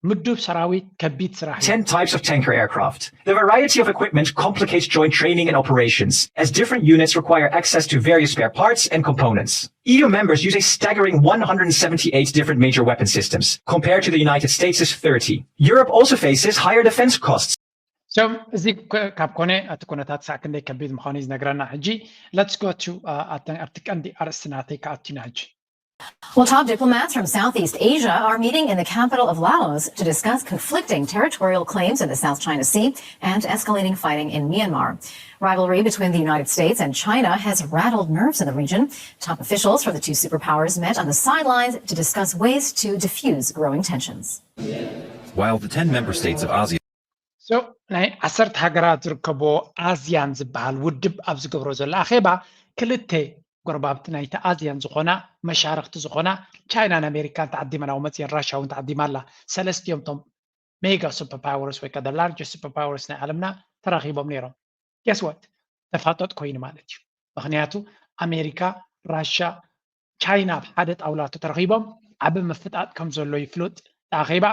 ምዱብ ሰራዊት ከቢድ ስራሕ እዩ። Ten types of tanker aircraft. The variety of equipment complicates joint training and operations, as different units require access to various spare parts and components. E U members use a staggering one hundred seventy-eight different major weapon systems, compared to the United States' thirty. Europe also faces higher defense costs. So እዚ ካብ ኮነ እቲ ኩነታት ሳዕ ክንደይ ከቢድ ምዃኑ እዩ ዝነግረና። ሕጂ let's go to ኣብቲ ቀንዲ ኣርእስቲ ናተይ ክኣቱና ሕጂ። Well, top diplomats from Southeast Asia are meeting in the capital of Laos to discuss conflicting territorial claims in the South China Sea and escalating fighting in Myanmar. Rivalry between the United States and China has rattled nerves in the region. Top officials from the two superpowers met on the sidelines to discuss ways to diffuse growing tensions. While the ten member states of ASEAN So ናይ ዓሰርተ ሃገራት ዝርከብዎ ኣዝያን ዝበሃል ውድብ ኣብ ዝገብሮ ዘሎ ኣኼባ ክልተ ጎረባብቲ ናይቲ ኣዝያን ዝኾና መሻርኽቲ ዝኾና ቻይናን ኣሜሪካን ተዓዲመን ኣብ መፅየን ራሻ እውን ተዓዲማ ኣላ። ሰለስቲኦም ቶም ሜጋ ሱፐር ፓወርስ ወይ ከዓ largest super powers ናይ ዓለምና ተራኺቦም ነይሮም። Guess what? ተፋጠጥ ኮይኑ ማለት እዩ። ምክንያቱ ኣሜሪካ፣ ራሻ፣ ቻይና ኣብ ሓደ ጣውላ ተተረኺቦም ዓቢ ምፍጣጥ ከም ዘሎ ይፍሉጥ። ኣኼባ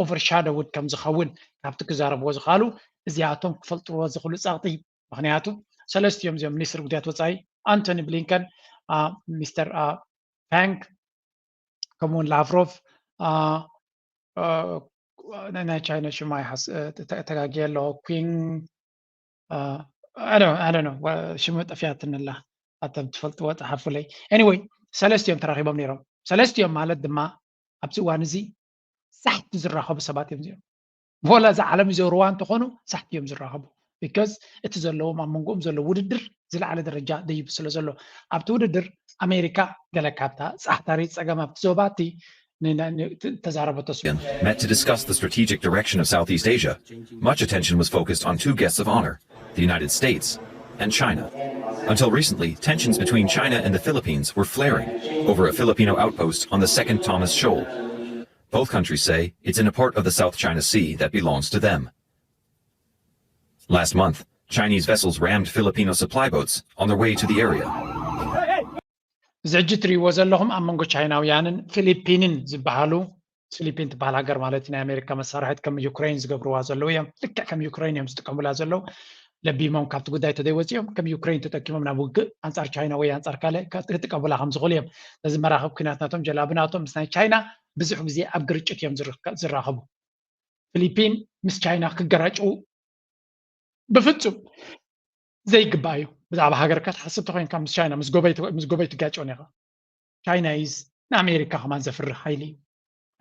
ኦቨርሻደውድ ከም ዝኸውን ካብቲ ክዛረብዎ ዝኽኣሉ እዚኣቶም ክፈልጥዎ ዝኽእሉ ጸቕጢ። ምክንያቱ ሰለስቲኦም እዚኦም ሚኒስትር ጉዳያት ወጻኢ ኣንቶኒ ብሊንከን፣ ሚስተር ፋንክ ከምኡውን ላቭሮቭ ናይ ቻይና ሽማ ተጋጊየ ኣለዎ ኪንግ ሽሙ ጠፊያትንላ ኣቶም ትፈልጥዎ ፀሓፉለይ። Anyway ሰለስቲኦም ተራኺቦም ነይሮም። ሰለስቲኦም ማለት ድማ ኣብዚ እዋን እዚ ሳሕቲ ዝራኸቡ ሰባት እዮም እዚኦም። ወላ እዛ ዓለም ይዞርዋ እንተኾኑ ሳሕቲ እዮም ዝራኸቡ። Because እቲ ዘለዎም ኣብ መንጎኦም ዘሎ ውድድር ዝለዓለ ደረጃ ደይቡ ስለ ዘሎ ኣብቲ ውድድር ኣሜሪካ ገለ ካብታ ፃሕታሪ ፀገም ኣብቲ ዞባ እቲ ተዛረበቶ met to discuss the strategic direction of Southeast Asia. Much attention was focused on two guests of honor, the United States and China. Until recently, tensions between China and the Philippines were flaring over a Filipino outpost on the second Thomas Shoal. Both countries say it's in a part of the South China Sea that belongs to them. Last month, Chinese vessels rammed Filipino supply boats on their way to the area. እዚ ሕጂ እትሪእዎ ዘለኹም ኣብ መንጎ ቻይናውያንን ፊሊፒንን ዝበሃሉ፣ ፊሊፒን ትበሃል ሃገር ማለት ናይ ኣሜሪካ መሳርሒት ከም ዩክሬን ዝገብርዋ ዘለዉ እዮም። ልክዕ ከም ዩክሬን እዮም ዝጥቀሙላ ዘለዉ። ለቢሞም ካብቲ ጉዳይ ተዘይወፂኦም ከም ዩክሬን ተጠቂሞም ናብ ውግእ ኣንፃር ቻይና ወይ ኣንፃር ካልእ ክጥቀሙላ ከም ዝኽእሉ እዮም። ነዚ መራኽብ ኩናት ናቶም ጀላቡ ናቶም ምስ ናይ ቻይና ብዙሕ ግዜ ኣብ ግርጭት እዮም ዝራኸቡ። ፊሊፒን ምስ ቻይና ክገራጭው ብፍጹም ዘይግባእ እዩ። ብዛዕባ ሃገር ክትሓስብ ተኮይንካ ምስ ቻይና ምስ ጎበይ ትጋጨውን ኢኻ። ቻይና ኢዝ ንኣሜሪካ ከማን ዘፍርህ ሓይሊ እዩ።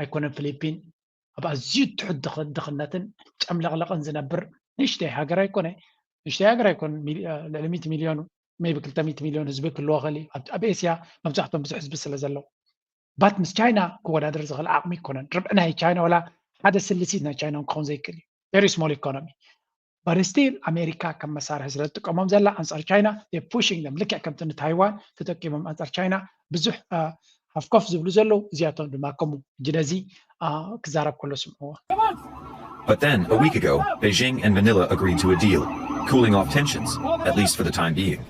ኣይኮነን ፊሊፒን ኣብ ኣዝዩ ትሑት ድኽነትን ጨምለቕለቕን ዝነብር ንእሽተይ ሃገር ኣይኮነ ንእሽተይ ሃገር ኣይኮን። ልዕሊ ሚእቲ ሚልዮን ሜቢ ክልተ ሚእቲ ሚልዮን ህዝቢ ክህልዎ ክእል እዩ። ኣብ ኤስያ መብዛሕቶም ብዙሕ ህዝቢ ስለ ዘለዉ ባት ምስ ቻይና ክወዳደር ዝኽእል ዓቕሚ ኣይኮነን። ርብዒ ናይ ቻይና ወላ ሓደ ስልሲት ናይ ቻይና ክኸውን ዘይክእል እዩ። Very small economy but still ኣሜሪካ ከም መሳርሒ ስለ ትጥቀሞም ዘላ ኣንፃር ቻይና pushing them ልክዕ ከምቲ ንታይዋን ተጠቂሞም ኣንፃር ቻይና ብዙሕ ሃፍኮፍ ዝብሉ ዘለዉ እዚኣቶም ድማ ከምኡ። ሕጂ ነዚ ክዛረብ ከሎ ስምዕዎ። But then, a week ago, Beijing and Manila agreed to a deal, cooling off tensions, at least for the time being.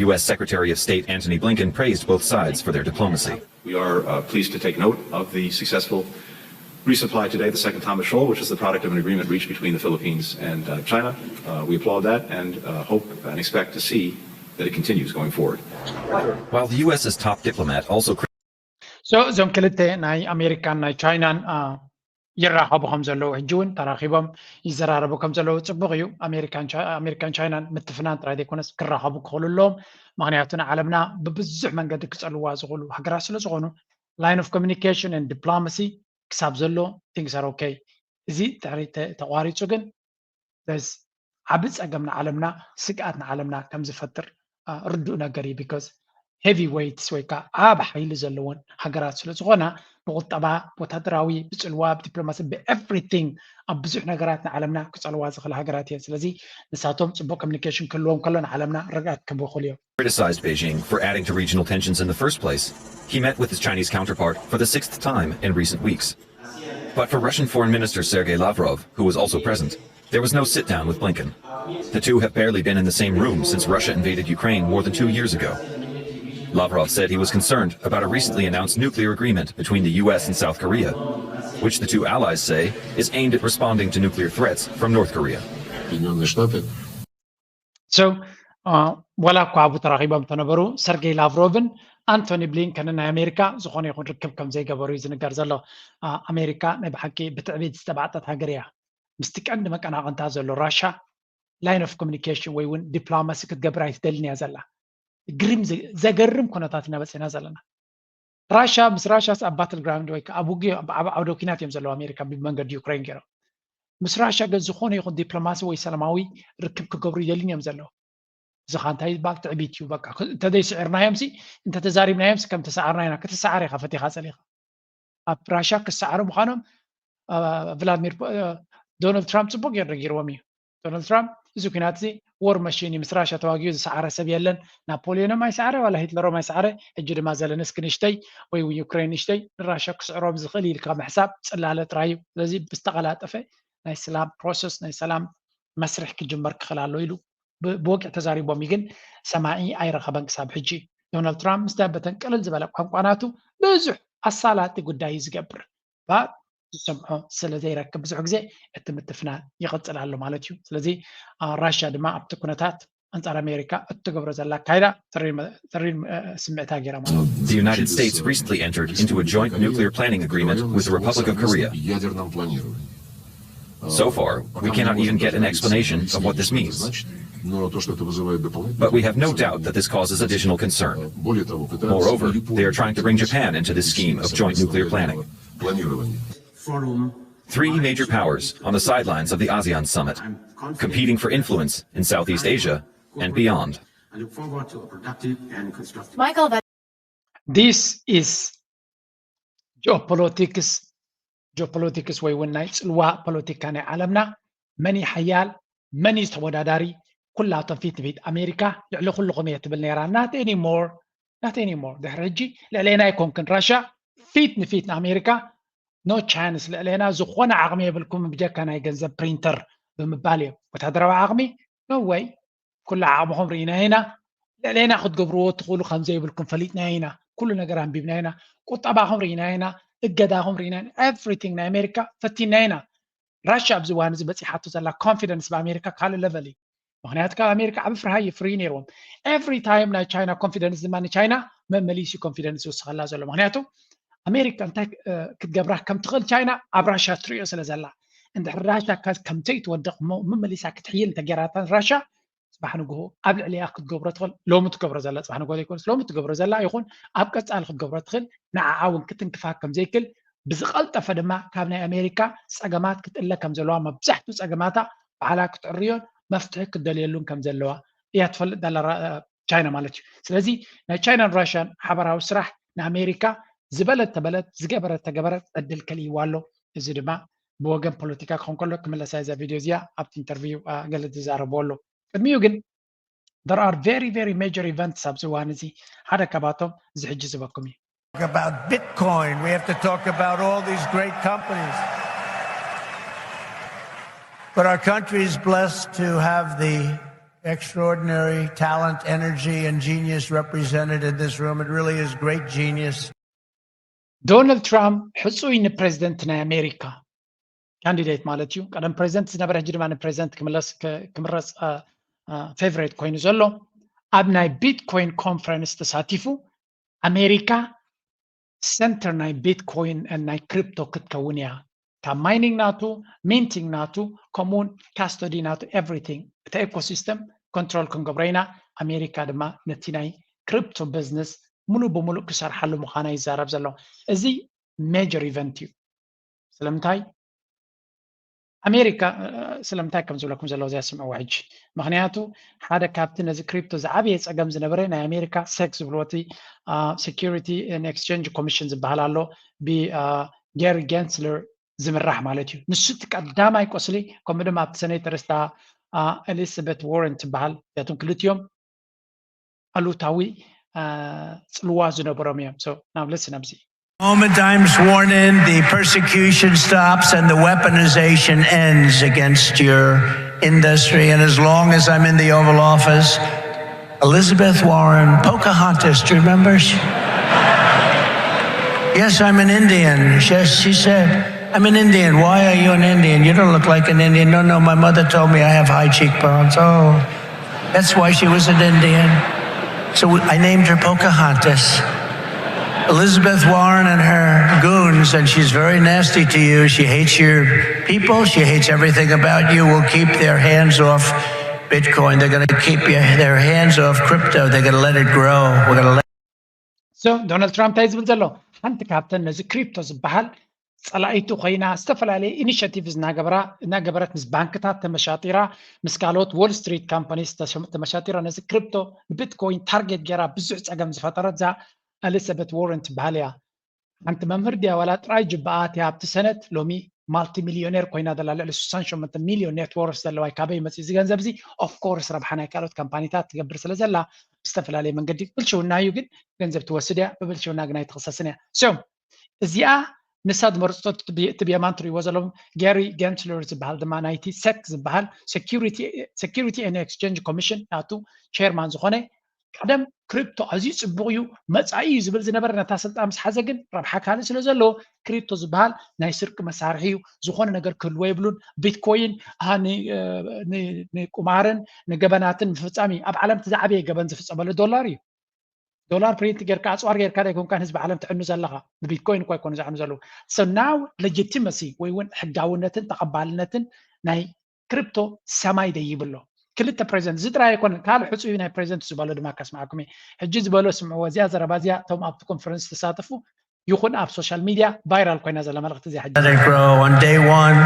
U S Secretary of State Antony Blinken praised both sides for their diplomacy. We are uh, pleased to take note of the successful resupply today, the second Thomas Shoal, which is the product of an agreement reached between the Philippines and uh, China. Uh, we applaud that and uh, hope and expect to see that it continues going forward. While the U S's top diplomat also so እዞም ክልተ ናይ ኣሜሪካን ናይ ቻይናን ይራኸቡ ከም ዘለዉ ሕጂ እውን ተራኺቦም ይዘራረቡ ከም ዘለዉ ፅቡቕ እዩ። ኣሜሪካን ቻይናን ምትፍናን ጥራይ ዘይኮነስ ክራኸቡ ክኽእሉ ኣለዎም። ምክንያቱ ንዓለምና ብብዙሕ መንገዲ ክፀልዋ ዝኽእሉ ሃገራት ስለ ዝኾኑ line of communication and diplomacy ክሳብ ዘሎ things are okay። እዚ ድሕሪ ተቋሪፁ ግን ዓቢ ፀገም ንዓለምና፣ ስግኣት ንዓለምና ከም ዝፈጥር ርዱእ ነገር እዩ። because heavy weights ወይ ከዓ ዓቢ ሓይሊ ዘለዎን ሃገራት ስለ ዝኾና ብቁጠባ፣ ብወታደራዊ፣ ብፅልዋ፣ ብዲፕሎማሲ፣ ብኤቭሪቲንግ ኣብ ብዙሕ ነገራት ንዓለምና ክፀልዋ ዝኽእል ሃገራት እየን። ስለዚ ንሳቶም ፅቡቅ ኮሚኒኬሽን ክህልዎም ከሎ ንዓለምና ርግኣት ክህቡ ይኽእሉ እዮም። criticized Beijing for adding to regional tensions in the first place. He met with his Chinese counterpart for the sixth time in recent weeks. But for Russian Foreign Minister Sergei Lavrov, who was also present, there was no sit down with Blinken. The two have barely been in the same room since Russia invaded Ukraine more than two years ago. Lavrov said he was concerned about a recently announced nuclear agreement between the U S and South Korea, which the two allies say is aimed at responding to nuclear threats from North Korea. So, ወላ እኳ ኣብኡ ተራኺቦም እንተነበሩ፣ ሰርጌይ ላቭሮቭን ኣንቶኒ ብሊንከንን ናይ ኣሜሪካ ዝኾነ ይኹን ርክብ ከም ዘይገበሩ እዩ ዝንገር ዘሎ። ኣሜሪካ ናይ ብሓቂ ብትዕቢት ዝተባዕጠት ሃገር እያ። ምስቲ ቀንዲ መቀናቕንታ ዘሎ ራሻ line of communication ወይ እውን ዲፕሎማሲ ክትገብር ኣይትደልን እያ ዘላ። ግሪም ዘገርም ኩነታት ኢና በፂና ዘለና። ራሻ ምስ ራሻስ ኣብ battle ground ወይ ከዓ ኣብ ውግእ ኣብ ዓውደ ኪናት እዮም ዘለዉ ኣሜሪካ ብመንገዲ ዩክሬን ገይሮም። ምስ ራሻ ግን ዝኾነ ይኹን ዲፕሎማሲ ወይ ሰላማዊ ርክብ ክገብሩ ይደልን እዮም ዘለዉ። እዚ ኻ እንታይ ይባል? ትዕቢት እዩ። በቃ እንተዘይስዕርናዮም ሲ እንተተዛሪብናዮም ሲ ከም ተሰዓርና ኢና። ክትሰዓር ኢኻ ፈቲኻ ጸሊኻ። ኣብ ራሻ ክሰዓሩ ምዃኖም ቭላድሚር ዶናልድ ትራምፕ ጽቡቅ ገይሩ ነጊርዎም እዩ። ዶናልድ ትራምፕ እዚ ኩናት እዚ war machine እዩ፣ ምስ ራሻ ተዋጊኡ ዝሰዓረ ሰብ የለን። ናፖሊዮኖም ኣይሰዓረ ዋላ ሂትለሮም ኣይሰዓረ። ሕጂ ድማ ዘለንስኪ ንሽተይ ወይ እውን ዩክሬን ንሽተይ ንራሻ ክስዕሮም ዝኽእል ኢልካ ምሕሳብ ጽላለ ጥራይ እዩ። ስለዚ ብዝተቐላጠፈ ናይ ሰላም process ናይ ሰላም መስርሕ ክጅመር ክኽእል ኣሎ ኢሉ ብወግዒ ተዛሪቦም እዩ። ግን ሰማዒ ኣይረኸበን ክሳብ ሕጂ። ዶናልድ ትራምፕ ምስ ደበተን ቅልል ዝበለ ቋንቋ ናቱ ብዙሕ ኣሳላጢ ጉዳይ እዩ ዝገብር። ዝሰምዖ ስለ ዘይረክብ ብዙሕ ግዜ እቲ ምትፍናን ይቕፅል ኣሎ ማለት እዩ። ስለዚ ራሽያ ድማ ኣብቲ ኩነታት ኣንፃር ኣሜሪካ እትገብሮ ዘላ ኣካይዳ ተሪር ስምዕታ ገይራ ማለት እዩ። The United States recently entered into a joint nuclear planning agreement with the Republic of Korea. So far, we cannot even get an explanation of what this means. But we have no doubt that this causes additional concern. Moreover, they are trying to bring Japan into this scheme of joint nuclear planning. Three major powers on the sidelines of the ASEAN summit, competing for influence in Southeast Asia and beyond. Michael, that This is geopolitics, geopolitics ወይ እውን ናይ ፅልዋ ፖለቲካ ናይ ዓለምና መን ሓያል መን ተወዳዳሪ ኩላቶም ፊት ንፊት ኣሜሪካ ልዕሊ ኩልኹም እየ ትብል ነይራ። Not anymore, not anymore። ድሕሪ ሕጂ ልዕሌና ኣይኮንክን ራሻ ፊት ንፊት ንኣሜሪካ no chance ልዕሌና ዝኾነ ዓቕሚ የብልኩም ብጀካ ናይ ገንዘብ ፕሪንተር ብምባል እዮም። ወታደራዊ ዓቕሚ no way። ኩሉ ዓቕምኹም ርኢና ኢና። ልዕሌና ክትገብርዎ ትኽእሉ ከም ዘይብልኩም ፈሊጥና ኢና። ኩሉ ነገር ኣንቢብና ኢና። ቁጠባኹም ርኢና ኢና። እገዳኹም ርኢና ኢና። Everything ናይ ኣሜሪካ ፈቲና ኢና። ራሽያ ኣብዚ እዋን እዚ በፂሓቶ ዘላ ኮንፊደንስ ብኣሜሪካ ካልእ ለቨል እዩ። ምክንያቱ ካብ ኣሜሪካ ዓብ ፍርሃ እዩ ፍሪ ነይርዎም። Every time ናይ ቻይና ኮንፊደንስ ድማ ንቻይና መመሊሲ ኮንፊደንስ ይውስኸላ ዘሎ። ምክንያቱ ኣሜሪካ እንታይ ክትገብራ ከም ትኽእል ቻይና ኣብ ራሽያ ትሪኦ ስለ ዘላ እንድሕር ራሽያ ከምተይ ትወድቕ መመሊሳ ክትሕይል እንተገይራታ ራሽያ ፅባሕ ንግሆ ኣብ ልዕሊኣ ክትገብሮ ትኽእል ሎሚ ትገብሮ ዘላ ፅባሕ ንግሆ ዘይኮነስ ሎሚ ትገብሮ ዘላ ይኹን ኣብ ቀፃሊ ክትገብሮ ትኽእል ንዓዓ እውን ክትንክፋ ከም ዘይክል ብዝቐልጠፈ ድማ ካብ ናይ ኣሜሪካ ፀገማት ክትእለ ከም ዘለዋ መብዛሕትኡ ፀገማታ ባዕላ ክትዕርዮን መፍትሒ ክትደልየሉን ከም ዘለዋ እያ ትፈልጥ ዘላ ቻይና ማለት እዩ። ስለዚ ናይ ቻይናን ራሽያን ሓበራዊ ስራሕ ንኣሜሪካ ዝበለት ተበለት ዝገበረት ተገበረት ዕድል ከልይዋ ኣሎ። እዚ ድማ ብወገን ፖለቲካ ክኾን ከሎ ክምለሳ እዛ ቪድዮ እዚኣ ኣብቲ ኢንተርቪው ገለ ዝዛረብዎ ኣሎ። ቅድሚኡ ግን there are very very major events ኣብዚ እዋን እዚ ሓደ ካባቶም እዚ ሕጂ ዝበኩም እዩ። About Bitcoin, we have to talk about all these great companies. But our country is blessed to have the extraordinary talent, energy, and genius represented in this room. It really is great genius. ዶናልድ ትራምፕ ሕፁይ ንፕሬዚደንት ናይ ኣሜሪካ ካንዲዴት ማለት እዩ። ቀደም ፕሬዚደንት ዝነበረ ሕጂ ድማ ንፕሬዚደንት ክምለስ ክምረፅ ፌቨሬት ኮይኑ ዘሎ ኣብ ናይ ቢትኮይን ኮንፈረንስ ተሳቲፉ ኣሜሪካ ሰንተር ናይ ቢትኮይን ናይ ክሪፕቶ ክትከውን እያ። ካብ ማይኒንግ ናቱ፣ ሚንቲንግ ናቱ፣ ከምኡውን ካስቶዲ ናቱ ኤቭሪቲንግ እቲ ኤኮሲስተም ኮንትሮል ክንገብሮ ኢና። ኣሜሪካ ድማ ነቲ ናይ ክሪፕቶ ቢዝነስ ሙሉእ ብሙሉእ ክሰርሓሉ ምዃና ይዛረብ ዘሎ። እዚ ሜጀር ኢቨንት እዩ። ስለምንታይ ኣሜሪካ ስለምንታይ ከም ዝብለኩም ዘለዉ እዚኣ ስምዕዎ ሕጂ። ምክንያቱ ሓደ ካብቲ ነዚ ክሪፕቶ ዝዓበየ ፀገም ዝነበረ ናይ ኣሜሪካ ሴክ ዝብልዎ እቲ ሴኪሪቲ ኤክስቼንጅ ኮሚሽን ዝበሃል ኣሎ፣ ብጌሪ ጌንስለር ዝምራሕ ማለት እዩ። ንሱ እቲ ቀዳማይ ቆስሊ። ከምኡ ድማ ኣብቲ ሰነተር ስታ ኤሊዛቤት ዋረን ትበሃል፣ እዚኣቶም ክልቲኦም ኣሉታዊ ፅልዋ ዝነበሮም እዮም። So now listen ኣብዚ Moment I'm sworn in, the persecution stops and the weaponization ends against your industry. And as long as I'm in the Oval Office, Elizabeth Warren, Pocahontas, do you remember? She, yes, I'm an Indian. She, she said, I'm an Indian. Why are you an Indian? You don't look like an Indian. No, no, my mother told me I have high cheekbones. Oh, that's why she was an Indian. So I named her Pocahontas. Elizabeth Warren and her goons, and she's very nasty to you. She hates your people. She hates everything about you. Will keep their hands off Bitcoin. They're going to keep their hands off crypto. They're going to let it grow. We're going to let So ዶናልድ ትራምፕ እንታይ ዝብል ዘሎ? ሓንቲ ካብተን ነዚ ክሪፕቶ ዝበሃል ፀላኢቱ ኮይና ዝተፈላለየ ኢኒሽቲቭ እናገበራ እናገበረት ምስ ባንክታት ተመሻጢራ ምስ ካልኦት ዎል ስትሪት ካምፓኒስ ተመሻጢራ ነዚ ክሪፕቶ ብቢትኮይን ታርጌት ገይራ ብዙሕ ፀገም ዝፈጠረት እዛ ኤሊዛቤት ዋረን ትበሃል እያ። ሓንቲ መምህር ድያ ዋላ ጥራይ ጅብኣት እያ ኣብቲ ሰነት ሎሚ ማልቲ ሚሊዮኔር ኮይና ዘላ ልዕሊ ስሳን ሸሞንተ ሚሊዮን ኔትወርስ ዘለዋ ካበይ መፅእ እዚ ገንዘብ እዚ? ኦፍኮርስ ረብሓ ናይ ካልኦት ካምፓኒታት ትገብር ስለ ዘላ ብዝተፈላለየ መንገዲ ብልሽውና እዩ ግን ገንዘብ ትወስድ እያ፣ ብብልሽውና ግን ኣይትኽሰስን እያ። So እዚኣ ንሳ ዝመረፅቶ እቲ ብየማን ትሪእዎ ዘለኹም ጌሪ ጌንስለር ዝበሃል ድማ ናይቲ ሴክ ዝበሃል ሴኪሪቲ ኤክስቼንጅ ኮሚሽን ናቱ ቸርማን ዝኾነ ቀደም ክሪፕቶ ኣዝዩ ፅቡቕ እዩ መፃኢ እዩ ዝብል ዝነበረ ነታ ስልጣን ምስ ሓዘ ግን ረብሓ ካልእ ስለ ዘለዎ ክሪፕቶ ዝበሃል ናይ ስርቂ መሳርሒ እዩ። ዝኾነ ነገር ክህልዎ የብሉን። ቢትኮይን ንቁማርን ንገበናትን ምፍፃም እዩ። ኣብ ዓለም እቲ ዝዓበየ ገበን ዝፍፀመሉ ዶላር እዩ። ዶላር ፕሪንት ጌርካ ኣፅዋር ጌርካ ዶ ኣይኮንካን ህዝቢ ዓለም ትዕኑ ዘለኻ? ንቢትኮይን እኳ ኣይኮኑ ዝዕኑ ዘለዉ። So now legitimacy ወይ እውን ሕጋውነትን ተቐባልነትን ናይ ክሪፕቶ ሰማይ ደይብሎ። ክልተ ፕሬዚደንት እዚ ጥራይ ኣይኮነን ካልእ ሕፁይ ናይ ፕሬዚደንት ዝበሎ ድማ ከስማዕኩም እየ። ሕጂ ዝበሎ ስምዕዎ እዚኣ ዘረባ እዚኣ እቶም ኣብቲ ኮንፈረንስ ዝተሳተፉ ይኹን ኣብ ሶሻል ሚድያ ቫይራል ኮይና ዘላ መልእኽቲ እዚኣ ሕጂ Let it grow. On day one,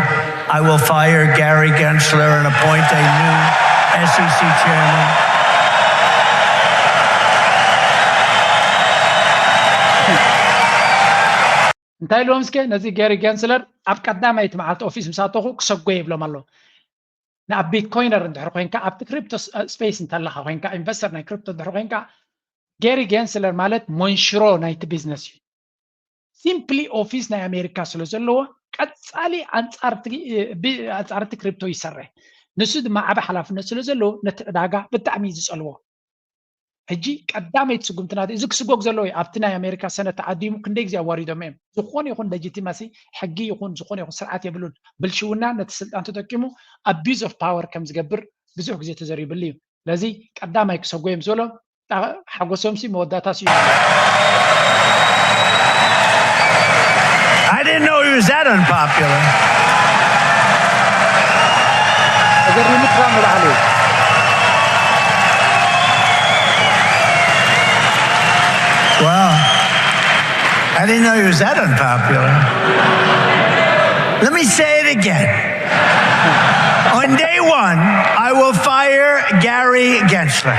I will fire Gary Gensler and appoint a new S E C chairman. እንታይ ኢልዎም እስከ ነዚ ጌሪ ጌንስለር ኣብ ቀዳማይቲ መዓልቲ ኦፊስ ምስ ኣተኹ ክሰጎ ይብሎም ኣሎ። ንኣብ ቢትኮይነር እንድሕር ኮይንካ ኣብቲ ክሪፕቶ ስፔስ እንተለካ ኮይንካ ኢንቨስተር ናይ ክሪፕቶ እንድሕር ኮይንካ ጌሪ ጌንስለር ማለት መንሽሮ ናይቲ ቢዝነስ እዩ። ሲምፕሊ ኦፊስ ናይ ኣሜሪካ ስለ ዘለዎ ቀፃሊ ኣንፃርቲ ክሪፕቶ ይሰርሕ። ንሱ ድማ ዓበ ሓላፍነት ስለ ዘለዎ ነቲ ዕዳጋ ብጣዕሚ እዩ ዝፀልዎ። ሕጂ ቀዳመይቲ ስጉምቲ ናት እዚ ክስጎግ ዘለዎ እዩ። ኣብቲ ናይ ኣሜሪካ ሰነት ተዓዲሙ ክንደይ ግዜ ኣዋሪዶም እዮም። ዝኾነ ይኹን ለጂቲማሲ ሕጊ ይኹን ዝኾነ ይኹን ስርዓት የብሉን። ብልሽውና ነቲ ስልጣን ተጠቂሙ ኣቢዝ ኦፍ ፓወር ከም ዝገብር ብዙሕ ግዜ ተዘሪብሉ እዩ። ስለዚ ቀዳማይ ክሰጎ እዮም ዝበሎ ሓጎሶምሲ መወዳእታ ስዩ I didn't know he was that unpopular. ተገሪሙ ትራምፕ ንባዕሉ Well, I didn't know he was that unpopular. Let me say it again. On day one, I will fire Gary Gensler.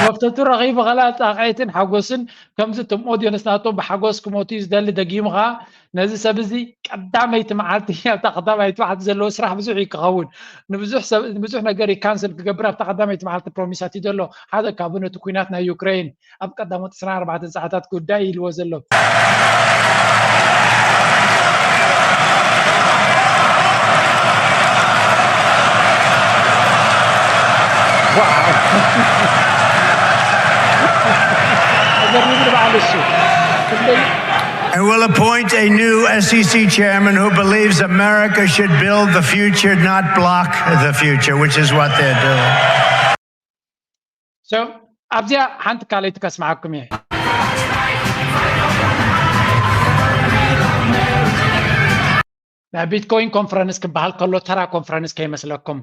መፍተቱ ረኺቡ ኸላ ጣቕዒትን ሓጎስን ከምዚ እቶም ኦዲየንስ ናቶም ብሓጎስ ክሞቱ እዩ ዝደሊ። ደጊሙ ኸዓ ነዚ ሰብ እዚ ቀዳመይቲ መዓልቲ ኣብታ ቀዳማይቲ መዓልቲ ዘለዎ ስራሕ ብዙሕ እዩ ክኸውን። ንብዙሕ ሰብ ንብዙሕ ነገር እዩ ካንስል ክገብር ኣብታ ቀዳመይቲ መዓልቲ ፕሮሚስ ኣትዩ ዘሎ። ሓደ ካብኡ ነቲ ኩናት ናይ ዩክሬን ኣብ ቀዳሞት ዕስራን ኣርባዕተን ሰዓታት ጉዳይ ኢልዎ ዘሎ። ተገሪሙ ንባዕሉ እሱ ክንደይ And we'll appoint a new S E C chairman who believes America should build the future, not block the future, which is what they're doing. So ኣብዚኣ ሓንቲ ካልኣይቲ ከስምዓኩም እየ። ናይ ቢትኮይን ኮንፈረንስ ክበሃል ከሎ ተራ ኮንፈረንስ ከይመስለኩም።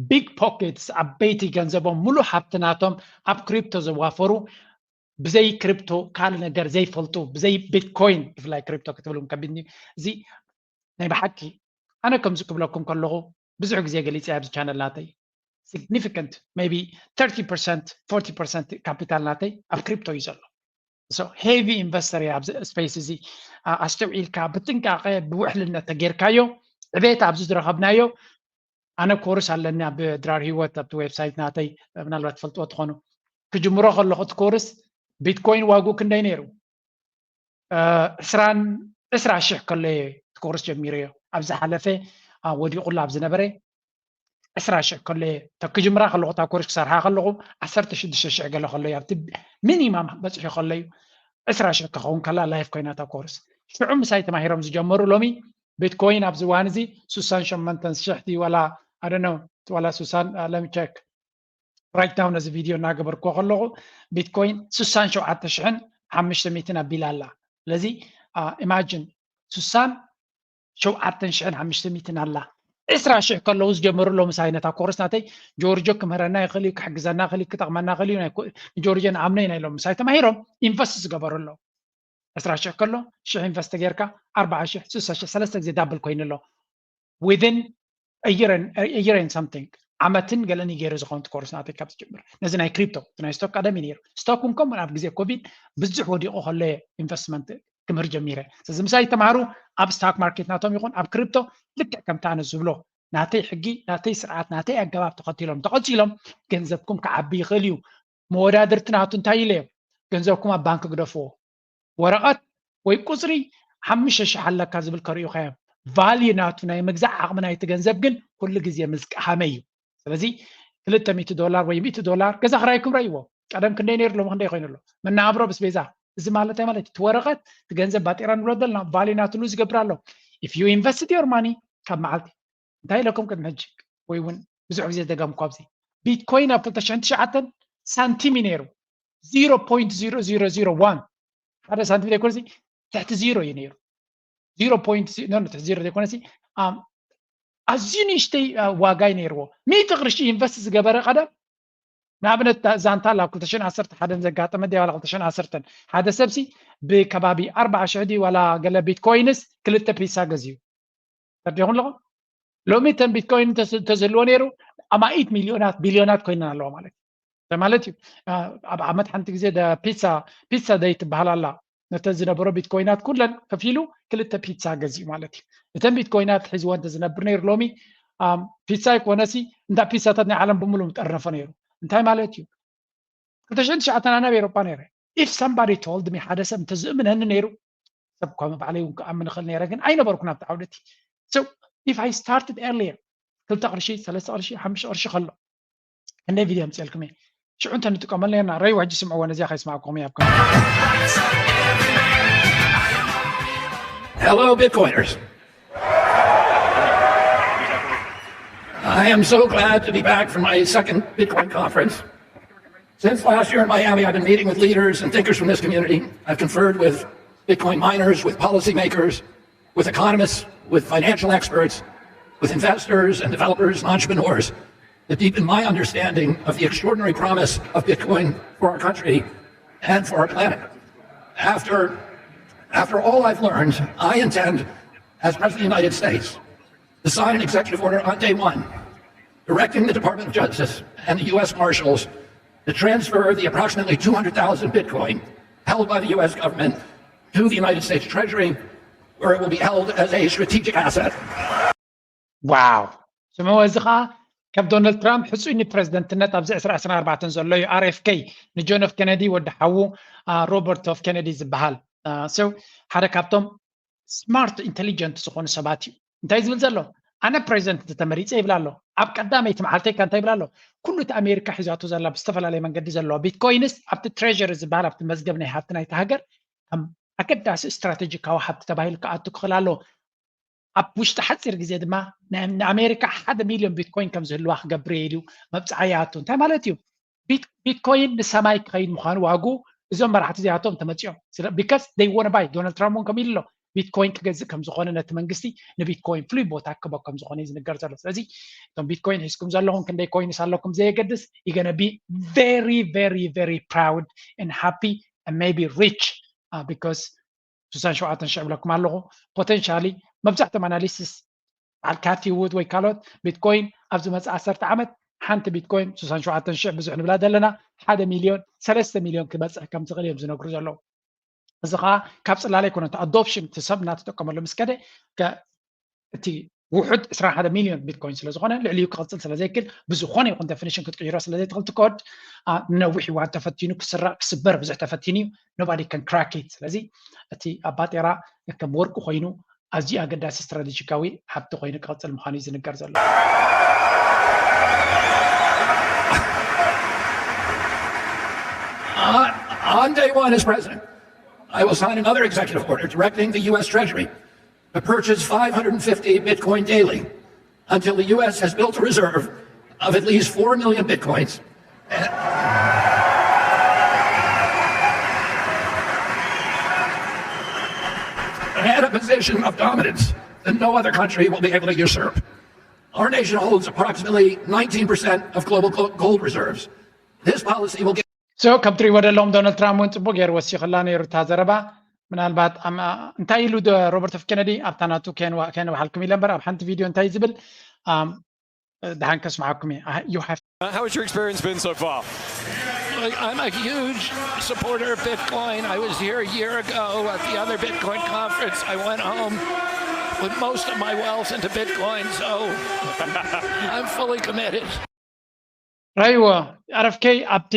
ቢግ ፖኬትስ፣ ዓበይቲ ገንዘቦም፣ ሙሉእ ሃብቲ ናቶም ኣብ ክሪፕቶ ዘዋፈሩ፣ ብዘይ ክሪፕቶ ካልእ ነገር ዘይፈልጡ፣ ብዘይ ቢትኮይን፣ ብፍላይ ክሪፕቶ ክትብሉ ከቢድ እዩ። እዚ ናይ ብሓቂ ኣነ ከምዚ ክብለኩም ከለኹ ብዙሕ ግዜ ገሊፀ ኣብዚ ቻነል ናተይ ሲግኒፊካንት maybe thirty percent forty percent ካፒታል ናተይ ኣብ ክሪፕቶ እዩ ዘሎ። So ሄቪ ኢንቨስተር እየ ኣብዚ ስፔስ እዚ። ኣስተውዒልካ ብጥንቃቐ ብውሕልነት ተጌርካዮ ዕቤት ኣብዚ ዝረኸብናዮ። ኣነ ኮርስ ኣለኒ ኣብ ድራር ህይወት ኣብቲ ዌብሳይት ናተይ፣ ምናልባት ትፈልጥዎ ትኾኑ። ክጅምሮ ከለኹ እቲ ኮርስ ቢትኮይን ዋግኡ ክንደይ ነይሩ? ዕስራን ዕስራ ሽሕ ከሎ እየ እቲ ኮርስ ጀሚረዮ። ኣብ ዝሓለፈ ወዲቑላ ኣብ ዝነበረ ዕስራ ሽሕ ከሎ እየ ክጅምራ ከለኹ እታ ኮርስ ክሰርሓ ከለኹ ዓሰርተ ሽዱሽተ ሽሕ ገለ ከሎ እዩ ኣብቲ ሚኒማም በፂሑ ከሎ እዩ። ዕስራ ሽሕ ክኸውን ከላ ላይፍ ኮይና እታ ኮርስ። ሽዑ ምሳይ ተማሂሮም ዝጀመሩ ሎሚ ቢትኮይን ኣብዚ እዋን እዚ ስሳን ሸሞንተን ሽሕ ድዩ ዋላ ኣደነው ዋላ ስሳን ለሚቸክ ራይት ዳውን ነዚ ቪድዮ እናገበርኩ ከለኹ ቢትኮይን ስሳን ሸውዓተ ሽሕን ሓሙሽተ ሚእትን ኣቢላ ኣላ። ስለዚ ኢማጅን ስሳን ሸውዓተን ሽሕን ሓሙሽተ ሚእትን ኣላ። ዕስራ ሽሕ ከለዉ ዝጀመሩ ኣሎ ምሳይ ነታ ኮርስ ናተይ ጆርጆ ክምህረና ይኽእል እዩ፣ ክሕግዘና ይኽእል እዩ፣ ክጠቕመና ይኽእል እዩ። ጆርጆ ንኣምኖ ኢና ኢሎም ምሳይ ተማሂሮም ኢንቨስት ዝገበሩ ኣለዉ። ዕስራ ሽሕ ከሎ ሽሕ ኢንቨስት ጌርካ ኣርባዓ ሽሕ ስሳ ሽሕ ሰለስተ ግዜ ዳብል ኮይኑ ኣሎ። Within a year and something ዓመትን ገለን ገይሩ ዝኾን ኮርስ ናተይ ካብ ዝጀምር ነዚ ናይ ክሪፕቶ ናይ ስቶክ ቀደም እዩ ነይሩ። ስቶክ እውን ከምኡ ኣብ ግዜ ኮቪድ ብዙሕ ወዲቑ ከሎ ኢንቨስትመንት ክምህር ጀሚረ። ስለዚ ምሳይ ተማሃሩ ኣብ ስታክ ማርኬት ናቶም ይኹን ኣብ ክሪፕቶ ልክዕ ከምታ ኣነ ዝብሎ ናተይ ሕጊ ናተይ ስርዓት ናተይ ኣገባብ ተኸቲሎም ተቐፂሎም ገንዘብኩም ክዓቢ ይኽእል እዩ። መወዳድርቲ ናቱ እንታይ ኢለ እዮም ገንዘብኩም ኣብ ባንክ ግደፍዎ። ወረቐት ወይ ቁፅሪ ሓሙሽተ ሽሕ ኣለካ ዝብል ከርእዩኻ እዮም። ቫልዩ ናቱ ናይ ምግዛእ ዓቕሚ ናይቲ ገንዘብ ግን ኩሉ ግዜ ምስ ቀሃመ እዩ። ስለዚ ክልተ ሚእቲ ዶላር ወይ ሚእቲ ዶላር ገዛ ክራይኩም ረእይዎ። ቀደም ክንደይ ነይሩ ሎሚ ክንደይ ኮይኑ ኣሎ መናብሮ ብስቤዛ። እዚ ማለት እንታይ ማለት እቲ ወረቐት እቲ ገንዘብ ባጤራ ንብሎ ዘለና ቫልዩ ናቱ ሉዝ ይገብር ኣሎ። If you invest your money ካብ መዓልቲ እንታይ ኢለኩም ቅድሚ ሕጂ ወይ እውን ብዙሕ ግዜ ደገምኩ ኣብዚ ቢትኮይን ኣብ ክልተ ሽሕን ትሽዓተን ሳንቲም እዩ ነይሩ። Zero point zero zero zero one ሓደ ሳንቲም ዘይኮነሲ ትሕቲ ዚሮ እዩ ነይሩ። Zero point ትሕቲ ዚሮ ዘይኮነሲ ኣዝዩ ንእሽተይ ዋጋ እዩ ነይርዎ። ሚእቲ ቅርሺ ኢንቨስት ዝገበረ ቀደም ንኣብነት ዛንታ ኣብ ክልተ ሽሕን ዓሰርተ ሓደን ዘጋጠመ ድያ ዋላ ክልተ ሽሕን ዓሰርተን ሓደ ሰብሲ ብከባቢ ኣርባዓ ሽሕ ድዩ ዋላ ገለ ቢትኮይንስ ክልተ ፒሳ ገዝዩ ተርዲኹም ኣለኹም። ሎሚ እተን ቢትኮይን እንተዝህልዎ ነይሩ ኣማኢት ሚልዮናት ቢልዮናት ኮይነን ኣለዋ ማለት እዩ። ማለት እዩ ኣብ ዓመት ሓንቲ ግዜ ፒሳ ፒሳ ደይ ትበሃል ኣላ ነተን ዝነበሮ ቢትኮይናት ኩለን ከፊሉ ክልተ ፒሳ ገዚኡ ማለት እዩ። እተን ቢትኮይናት ሒዝዎ እንተዝነብር ነይሩ ሎሚ ፒሳ ይኮነሲ እንዳ ፒሳታት ናይ ዓለም ብምሉ ምጠርነፎ ነይሩ። እንታይ ማለት እዩ? ክልተ ሽሕን ትሽዓተን ኣነ ኣብ ኤሮጳ ነይረ። If somebody told me ሓደ ሰብ እንተዝእምነኒ ነይሩ ሰብ እኳ ባዕለይ እውን ክኣምን እኽእል ነይረ ግን ኣይነበርኩን ኣብቲ ዓውደቲ። So if I started earlier ክልተ ቅርሺ ሰለስተ ቅርሺ ሓሙሽተ ቅርሺ ከሎ ክንደይ ቪድዮ ኣምፅኤልኩም እየ። ሽዑ እንተ ንጥቀመሉ ነርና ረይዋ ሕጂ ስምዕዎ ነዚኣ ከይስማዕኩም እየ ኣብ Hello Bitcoiners. I am so glad to be back from my second Bitcoin conference. Since last year in Miami, I've been meeting with leaders and thinkers from this community. I've conferred with Bitcoin miners, with policymakers, with economists, with financial experts, with investors and developers and entrepreneurs to deepen my understanding of the extraordinary promise of Bitcoin for our country and for our planet. After, after all I've learned, I intend, as President of the United States, to sign an executive order on day one, directing the Department of Justice and the U S Marshals to transfer the approximately two hundred thousand Bitcoin held by the U S government to the United States Treasury, where it will be held as a strategic asset. ዋው ስምዕዎ። እዚ ከዓ ካብ ዶናልድ ትራምፕ ሕፁይ ንፕረዚደንትነት ኣብዚ ዕስራ ዕስራን ኣርባዕተን ዘሎ እዩ። ኣር ኤፍ ኬ ንጆን ኤፍ ኬነዲ ወዲ ሓዉ ሮበርት ኤፍ ኬነዲ ዝበሃል ሰው ሓደ ካብቶም ስማርት ኢንቴሊጀንት ዝኾኑ ሰባት እዩ። እንታይ ዝብል ዘሎ ኣነ ፕሬዚደንት እንተተመሪፀ ይብል ኣሎ። ኣብ ቀዳመይቲ መዓልተይ ከ እንታይ ይብል ኣሎ? ኩሉ እቲ ኣሜሪካ ሒዛቶ ዘላ ብዝተፈላለየ መንገዲ ዘለዋ ቢትኮይንስ ኣብቲ ትሬዥሪ ዝበሃል ኣብቲ መዝገብ ናይ ሃብቲ ናይቲ ሃገር ከም ኣገዳሲ ስትራቴጂካዊ ሃብቲ ተባሂሉ ክኣቱ ክኽእል ኣለዎ። ኣብ ውሽጢ ሓፂር ግዜ ድማ ንኣሜሪካ ሓደ ሚልዮን ቢትኮይን ከም ዝህልዋ ክገብር እየ ኢሉ መብፅዓ ይኣቱ። እንታይ ማለት እዩ? ቢትኮይን ንሰማይ ክኸይድ ምዃኑ ዋጉ እዞም መራሕቲ እዚኣቶም ተመፂኦም because they wanna buy ዶናልድ ትራምፕ እውን ከምኡ ኢሉ ኣሎ። ቢትኮይን ክገዝእ ከም ዝኾነ ነቲ መንግስቲ ንቢትኮይን ፍሉይ ቦታ ክቦ ከም ዝኾነ እዩ ዝንገር ዘሎ። ስለዚ እቶም ቢትኮይን ሒዝኩም ዘለኹም ክንደይ ኮይንስ ኣለኩም ዘየገድስ you gonna be very very very proud and happy and maybe rich because ስሳን ሸውዓተን ሽሕ ብለኩም ኣለኹ። Potentially መብዛሕቶም ኣናሊስቲስ በዓል ካቲ ውድ ወይ ካልኦት ቢትኮይን ኣብ ዝመፅእ ዓሰርተ ዓመት ሓንቲ ቢትኮይን ስሳን ሸውዓተን ሽሕ ብዙሕ ንብላ ዘለና ሓደ ሚልዮን ሰለስተ ሚልዮን ክበፅሕ ከም ዝኽእል እዮም ዝነግሩ ዘለዉ። እዚ ከዓ ካብ ፅላል ኣይኮነን ኣዶፕሽን እቲ ሰብ እናተጠቀመሉ ምስ ከደ እቲ ውሑድ ዕስራን ሓደ ሚልዮን ቢትኮይን ስለ ዝኾነ ልዕሊኡ ክቕፅል ስለ ዘይክእል ብዝኾነ ይኹን ዴፊኒሽን ክትቅይሮ ስለ ዘይትኽእል እቲ ኮድ ንነዊሕ እዋን ተፈቲኑ ክስረቕ ክስበር ብዙሕ ተፈቲኑ እዩ። Nobody can crack it። ስለዚ እቲ ኣብ ባጤራ ከም ወርቂ ኮይኑ ኣዝዩ ኣገዳሲ ስትራቴጂካዊ ሃብቲ ኮይኑ ክቕፅል ምዃኑ እዩ ዝንገር ዘሎ። On day one as president, I will sign another executive order directing the U S Treasury to purchase five hundred fifty Bitcoin daily until the U S has built a reserve of at least four million Bitcoins and a position of dominance that no other country will be able to usurp. Our nation holds approximately nineteen percent of global gold reserves. This policy will get So ከም ትሪእዎ ዘለኹም ዶናልድ ትራምፕ እውን ፅቡቅ ገይሩ ወሲኽላ ነይሩ እታ ዘረባ። ምናልባት እንታይ ኢሉ ሮበርት ኤፍ ኬነዲ ኣብታ ናቱ ከየንባሓልኩም ኢለ እምበር ኣብ ሓንቲ ቪድዮ እንታይ ዝብል ደሓን ከስምዓኩም እየ። How has your experience been so far? I'm a huge supporter of Bitcoin. I was here a year ago at the other Bitcoin conference. I went home with most of my wealth into Bitcoin, so I'm fully committed. ራይዎ ኣረፍከይ ኣብቲ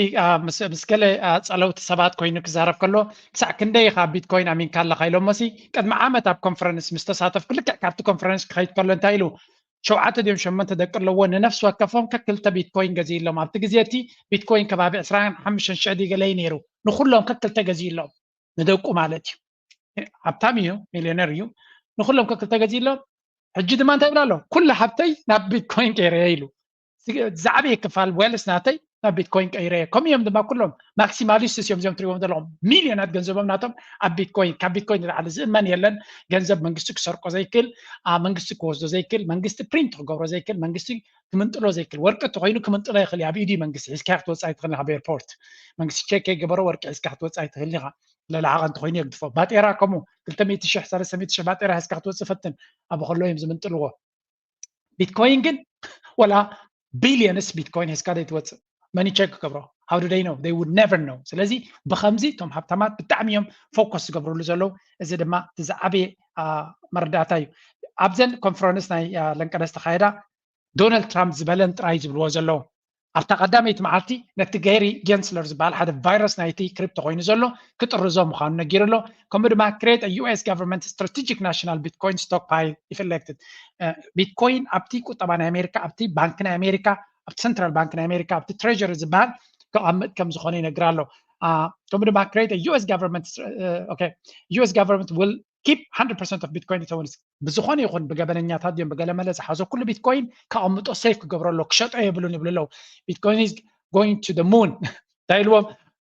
ምስ ገለ ጸለውቲ ሰባት ኮይኑ ክዛረብ ከሎ ክሳዕ ክንደይ ኢኻ ቢትኮይን ኣሚንካ ኣለኻ ኢሎሞሲ ቅድሚ ዓመት ኣብ ኮንፈረንስ ምስ ተሳተፍኩ ልክዕ ካብቲ ኮንፈረንስ ክኸይድ ከሎ እንታይ ኢሉ ሸውዓተ ድዮም ሸመንተ ደቂ ኣለዎ ንነፍሲ ወከፎም ከክልተ ቢትኮይን ገዚእሎም ኣብቲ ግዜ እቲ ቢትኮይን ከባቢ ዕስራን ሓሙሽተን ሽሕ ድዩ ገለ እዩ ነይሩ ንኩሎም ከክልተ ገዚእሎም ንደቁ ማለት እዩ ሃብታም እዩ ሚልዮነር እዩ ንኩሎም ከክልተ ገዚእሎም ሕጂ ድማ እንታይ ይብል ኣሎ ኩሉ ሃብተይ ናብ ቢትኮይን ቀይረየ ኢሉ ዝዓበየ ክፋል ዌልስ ናተይ ናብ ቢትኮይን ቀይረየ ከምኡ እዮም ድማ ኩሎም ማክሲማሊስትስ እዮም እዚኦም ትሪዎም ዘለኹም ሚልዮናት ገንዘቦም ናቶም ኣብ ቢትኮይን ካብ ቢትኮይን ንላዕሊ ዝእመን የለን ገንዘብ መንግስቲ ክሰርቆ ዘይክእል መንግስቲ ክወስዶ ዘይክእል መንግስቲ ፕሪንት ክገብሮ ዘይክእል መንግስቲ ክምንጥሎ ዘይክእል ወርቂ እንተኮይኑ ክምንጥሎ ይክእል ኣብ ኢዲ መንግስቲ ሒዝካ ክትወፅእ ኣይትክእል ካብ ኤርፖርት መንግስቲ ቼክ የገበሮ ወርቂ ሒዝካ ክትወፅእ ኣይትክእል ኢካ ለላዕቀ እንተኮይኑ የግድፎ ባጤራ ከምኡ ክልተ ሚእቲ ሽሕ ሰለስተ ሚእቲ ሽሕ ባጤራ ሒዝካ ክትወፅእ ፈትን ኣብ ከሎ እዮም ዝምንጥልዎ ቢትኮይን ግን ወላ ቢልዮንስ ቢትኮይን ሒዝካ ዘይትወፅእ መኒ ቸክ ክገብሮ how do they know they would never know ስለዚ ብከምዚ እቶም ሃብታማት ብጣዕሚ እዮም ፎከስ ዝገብርሉ ዘለዉ እዚ ድማ ዝዓበየ መረዳእታ እዩ ኣብዘን ኮንፈረንስ ናይ ለንቀደ ዝተካየዳ ዶናልድ ትራምፕ ዝበለን ጥራይ ዝብልዎ ዘለዉ ኣብታ ቀዳመይቲ መዓልቲ ነቲ ገሪ ጌንስለር ዝበሃል ሓደ ቫይረስ ናይቲ ክሪፕቶ ኮይኑ ዘሎ ክጥርዞ ምዃኑ ነጊሩ ኣሎ ከምኡ ድማ create a U S government strategic national Bitcoin stockpile if elected ቢትኮይን ኣብቲ ቁጠባ ናይ ኣሜሪካ ኣብቲ ባንክ ናይ ኣሜሪካ ኣብቲ ሰንትራል ባንክ ናይ ኣሜሪካ ኣብቲ ትሬሪ ዝበሃል ክቐምጥ ከም ዝኾነ ይነግር ኣሎ ከምኡ ድማ create a U S government okay U S government will keep one hundred percent of Bitcoin Ethiopians ብዝኾነ ይኹን ብገበነኛታት ድዮም ብገለመለ ዝሓዞ ኩሉ ቢትኮይን ከቐምጦ ሴፍ ክገብሮ ኣሎ ክሸጦ የብሉን ይብሉ ኣለዉ Bitcoin is going to the moon እንታይ ኢልዎም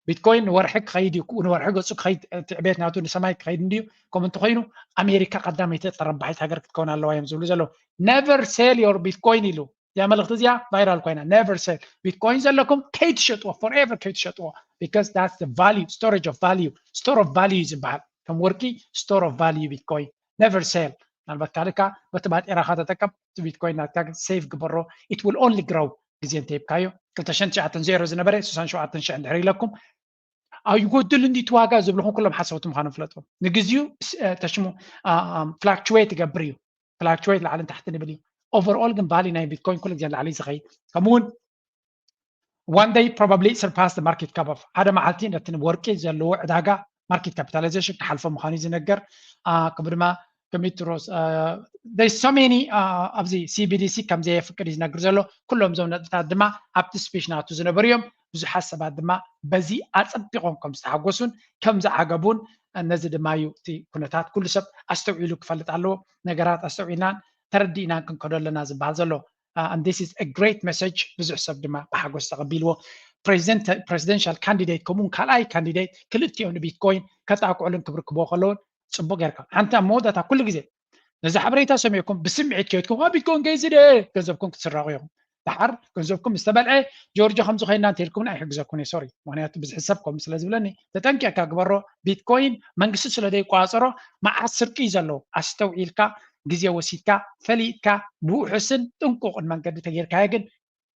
ቢትኮይን ንወርሒ ክኸይድ እዩ ንወርሒ ገፁ ክኸይድ ትዕቤት ናቱ ንሰማይ ክኸይድ እንድዩ ከምኡ እንተኮይኑ ኣሜሪካ ቀዳመይቲ ተረባሒት ሃገር ክትከውን ኣለዋ እዮም ዝብሉ ዘለዉ never sell your Bitcoin ኢሉ እዚኣ መልእክቲ እዚኣ ቫይራል ኮይና never sell Bitcoin ዘለኩም ከይትሸጥዎ forever ከይትሸጥዎ because that's the value storage of value store of value ዝበሃል ከም ወርቂ store of value Bitcoin never sell ምናልባት ካልካ በቲ ባጤራካ ተጠቀም እቲ ቢትኮይን ናትካ ግን ሴቭ ግበሮ it will only grow ግዜ እንተሂብካዮ ክልተ ሽሕን ትሽዓተን ዜሮ ዝነበረ ስሳን ሸውዓተን ሽሕ እንድሕር ኢለኩም ኣይጎድል እንዲ እቲ ዋጋ ዝብልኹም ኩሎም ሓሰውቲ ምዃኖም ፍለጡ ንግዚኡ ተሽሙ ፍላክቹዌት ይገብር እዩ ፍላክቹዌት ላዕልን ታሕትን ይብል እዩ ኦቨርኦል ግን ቫሊ ናይ ቢትኮይን ኩሉ ግዜ ላዕሊ ዝኸይድ ከምኡውን one day probably surpass the market cap of ሓደ መዓልቲ ነቲ ወርቂ ዘለዎ ዕዳጋ market capitalization ክሓልፎ ምዃኑ ዝነገር ከምኡ ድማ ኮሚትሮስ they so many ኣብዚ C B D C ከም ዘየፍቅድ እዩ ዝነግር ዘሎ ኩሎም እዞም ነጥብታት ድማ ኣብቲ ስፒች ናቱ ዝነበሩ እዮም ብዙሓት ሰባት ድማ በዚ ኣፀቢቖም ከም ዝተሓጎሱን ከም ዝዓገቡን ነዚ ድማ እዩ እቲ ኩነታት ኩሉ ሰብ ኣስተውዒሉ ክፈልጥ ኣለዎ ነገራት ኣስተውዒልናን ተረዲእናን ክንከዶ ኣለና ዝበሃል ዘሎ and this is a great message ብዙሕ ሰብ ድማ ብሓጎስ ተቐቢልዎ presidential candidate ከምኡውን ካልኣይ ካንዲዴት ክልቲኦም ንቢትኮይን ከጣቅዑልን ክብርክብዎ ከለውን ጽቡቅ ጌርካ ሓንቲ ኣብ መወዳእታ ኩሉ ግዜ ነዚ ሓበሬታ ሰሚዕኩም ብስምዒት ከይድኩም ኣብ ቢትኮይን ገይዚ ደ ገንዘብኩም ክትስረቑ ኢኹም። ድሓር ገንዘብኩም ዝተበልዐ ጆርጆ ከምዚ ኮይና እንተልኩም ኣይሕግዘኩን እየ ሶሪ። ምክንያቱ ብዝሒ ሰብ ከምኡ ስለ ዝብለኒ ተጠንቂቕካ ግበሮ። ቢትኮይን መንግስቲ ስለ ዘይቋፀሮ መዓት ስርቂ እዩ ዘለዎ። ኣስተውዒልካ ግዜ ወሲድካ ፈሊጥካ ብውሑስን ጥንቁቕን መንገዲ ተጌርካዮ ግን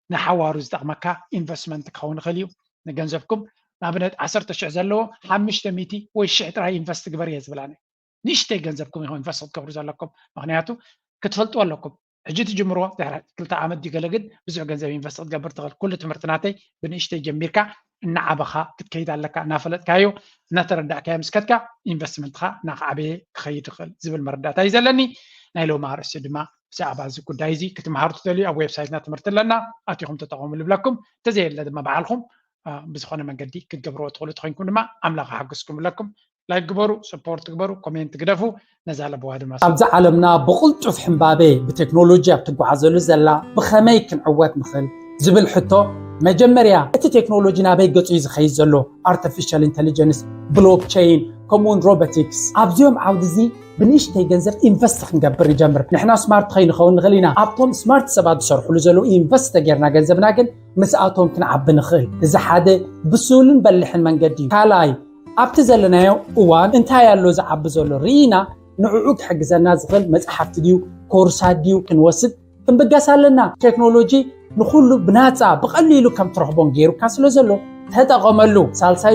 ንሓዋሩ ዝጠቕመካ ኢንቨስትመንት ክኸውን ይኽእል እዩ። ንገንዘብኩም ንኣብነት ዓሰርተ ሽሕ ዘለዎ ሓሙሽተ ሚእቲ ወይ ሽሕ ጥራይ ኢንቨስት ግበር እየ ዝብል ኣነ። ንእሽተይ ገንዘብኩም ኢኹም ኢንቨስት ክትገብሩ ዘለኩም። ምክንያቱ ክትፈልጥዎ ኣለኩም። ሕጂ ትጅምርዎ ድሕሪ ክልተ ዓመት ድዩ ገለ ግን ብዙሕ ገንዘብ ኢንቨስት ክትገብር ትኽእል። ኩሉ ትምህርቲ ናተይ ብንእሽተይ ጀሚርካ እናዓበኻ ክትከይድ ኣለካ። እናፈለጥካዮ እናተረዳእካዮ ምስ ከድካ ኢንቨስትመንትኻ እናኸዓበየ ክኸይድ ይኽእል ዝብል መረዳእታ እዩ ዘለኒ። ናይ ሎሚ ኣርእስቲ ድማ ብዛዕባ እዚ ጉዳይ እዚ ክትምሃሩ ትደልዩ ኣብ ዌብሳይትና ትምህርቲ ኣለና ኣቲኹም ተጠቐሙ ልብለኩም። እንተዘየለ ድማ ባዕልኹም ብዝኾነ መንገዲ ክትገብርዎ ትኽእሉ ተኮይንኩም ድማ ኣምላኽ ሓግዝኩም ብለኩም። ላይክ ግበሩ፣ ሰፖርት ግበሩ፣ ኮሜንት ግደፉ። ነዛ ለበዋ ድማ ኣብዛ ዓለምና ብቕልጡፍ ሕምባቤ ብቴክኖሎጂ ኣብ ትጓዓዘሉ ዘላ ብኸመይ ክንዕወት ንኽእል ዝብል ሕቶ መጀመርያ እቲ ቴክኖሎጂ ናበይ ገጹ እዩ ዝኸይድ ዘሎ? ኣርቲፊሻል ኢንቴሊጀንስ፣ ብሎክቸይን ከምኡውን ሮቦቲክስ ኣብዚኦም ዓውዲ እዚ ብንእሽተይ ገንዘብ ኢንቨስት ክንገብር ንጀምር። ንሕና ስማርት ከይንኸውን ንኽእል ኢና። ኣብቶም ስማርት ሰባት ዝሰርሕሉ ዘለዉ ኢንቨስት ተጌርና ገንዘብና ግን ምስኣቶም ክንዓቢ ንኽእል። እዚ ሓደ ብሱልን በልሕን መንገዲ እዩ። ካልኣይ ኣብቲ ዘለናዮ እዋን እንታይ ኣሎ ዝዓቢ ዘሎ ርኢና ንዕኡ ክሕግዘና ዝኽእል መጽሓፍቲ ድዩ ኮርሳት ድዩ ክንወስድ ክንብገስ ኣለና። ቴክኖሎጂ ንኹሉ ብናጻ ብቐሊሉ ከም ትረኽቦን ገይሩካ ስለ ዘሎ ተጠቐመሉ። ሳልሳይ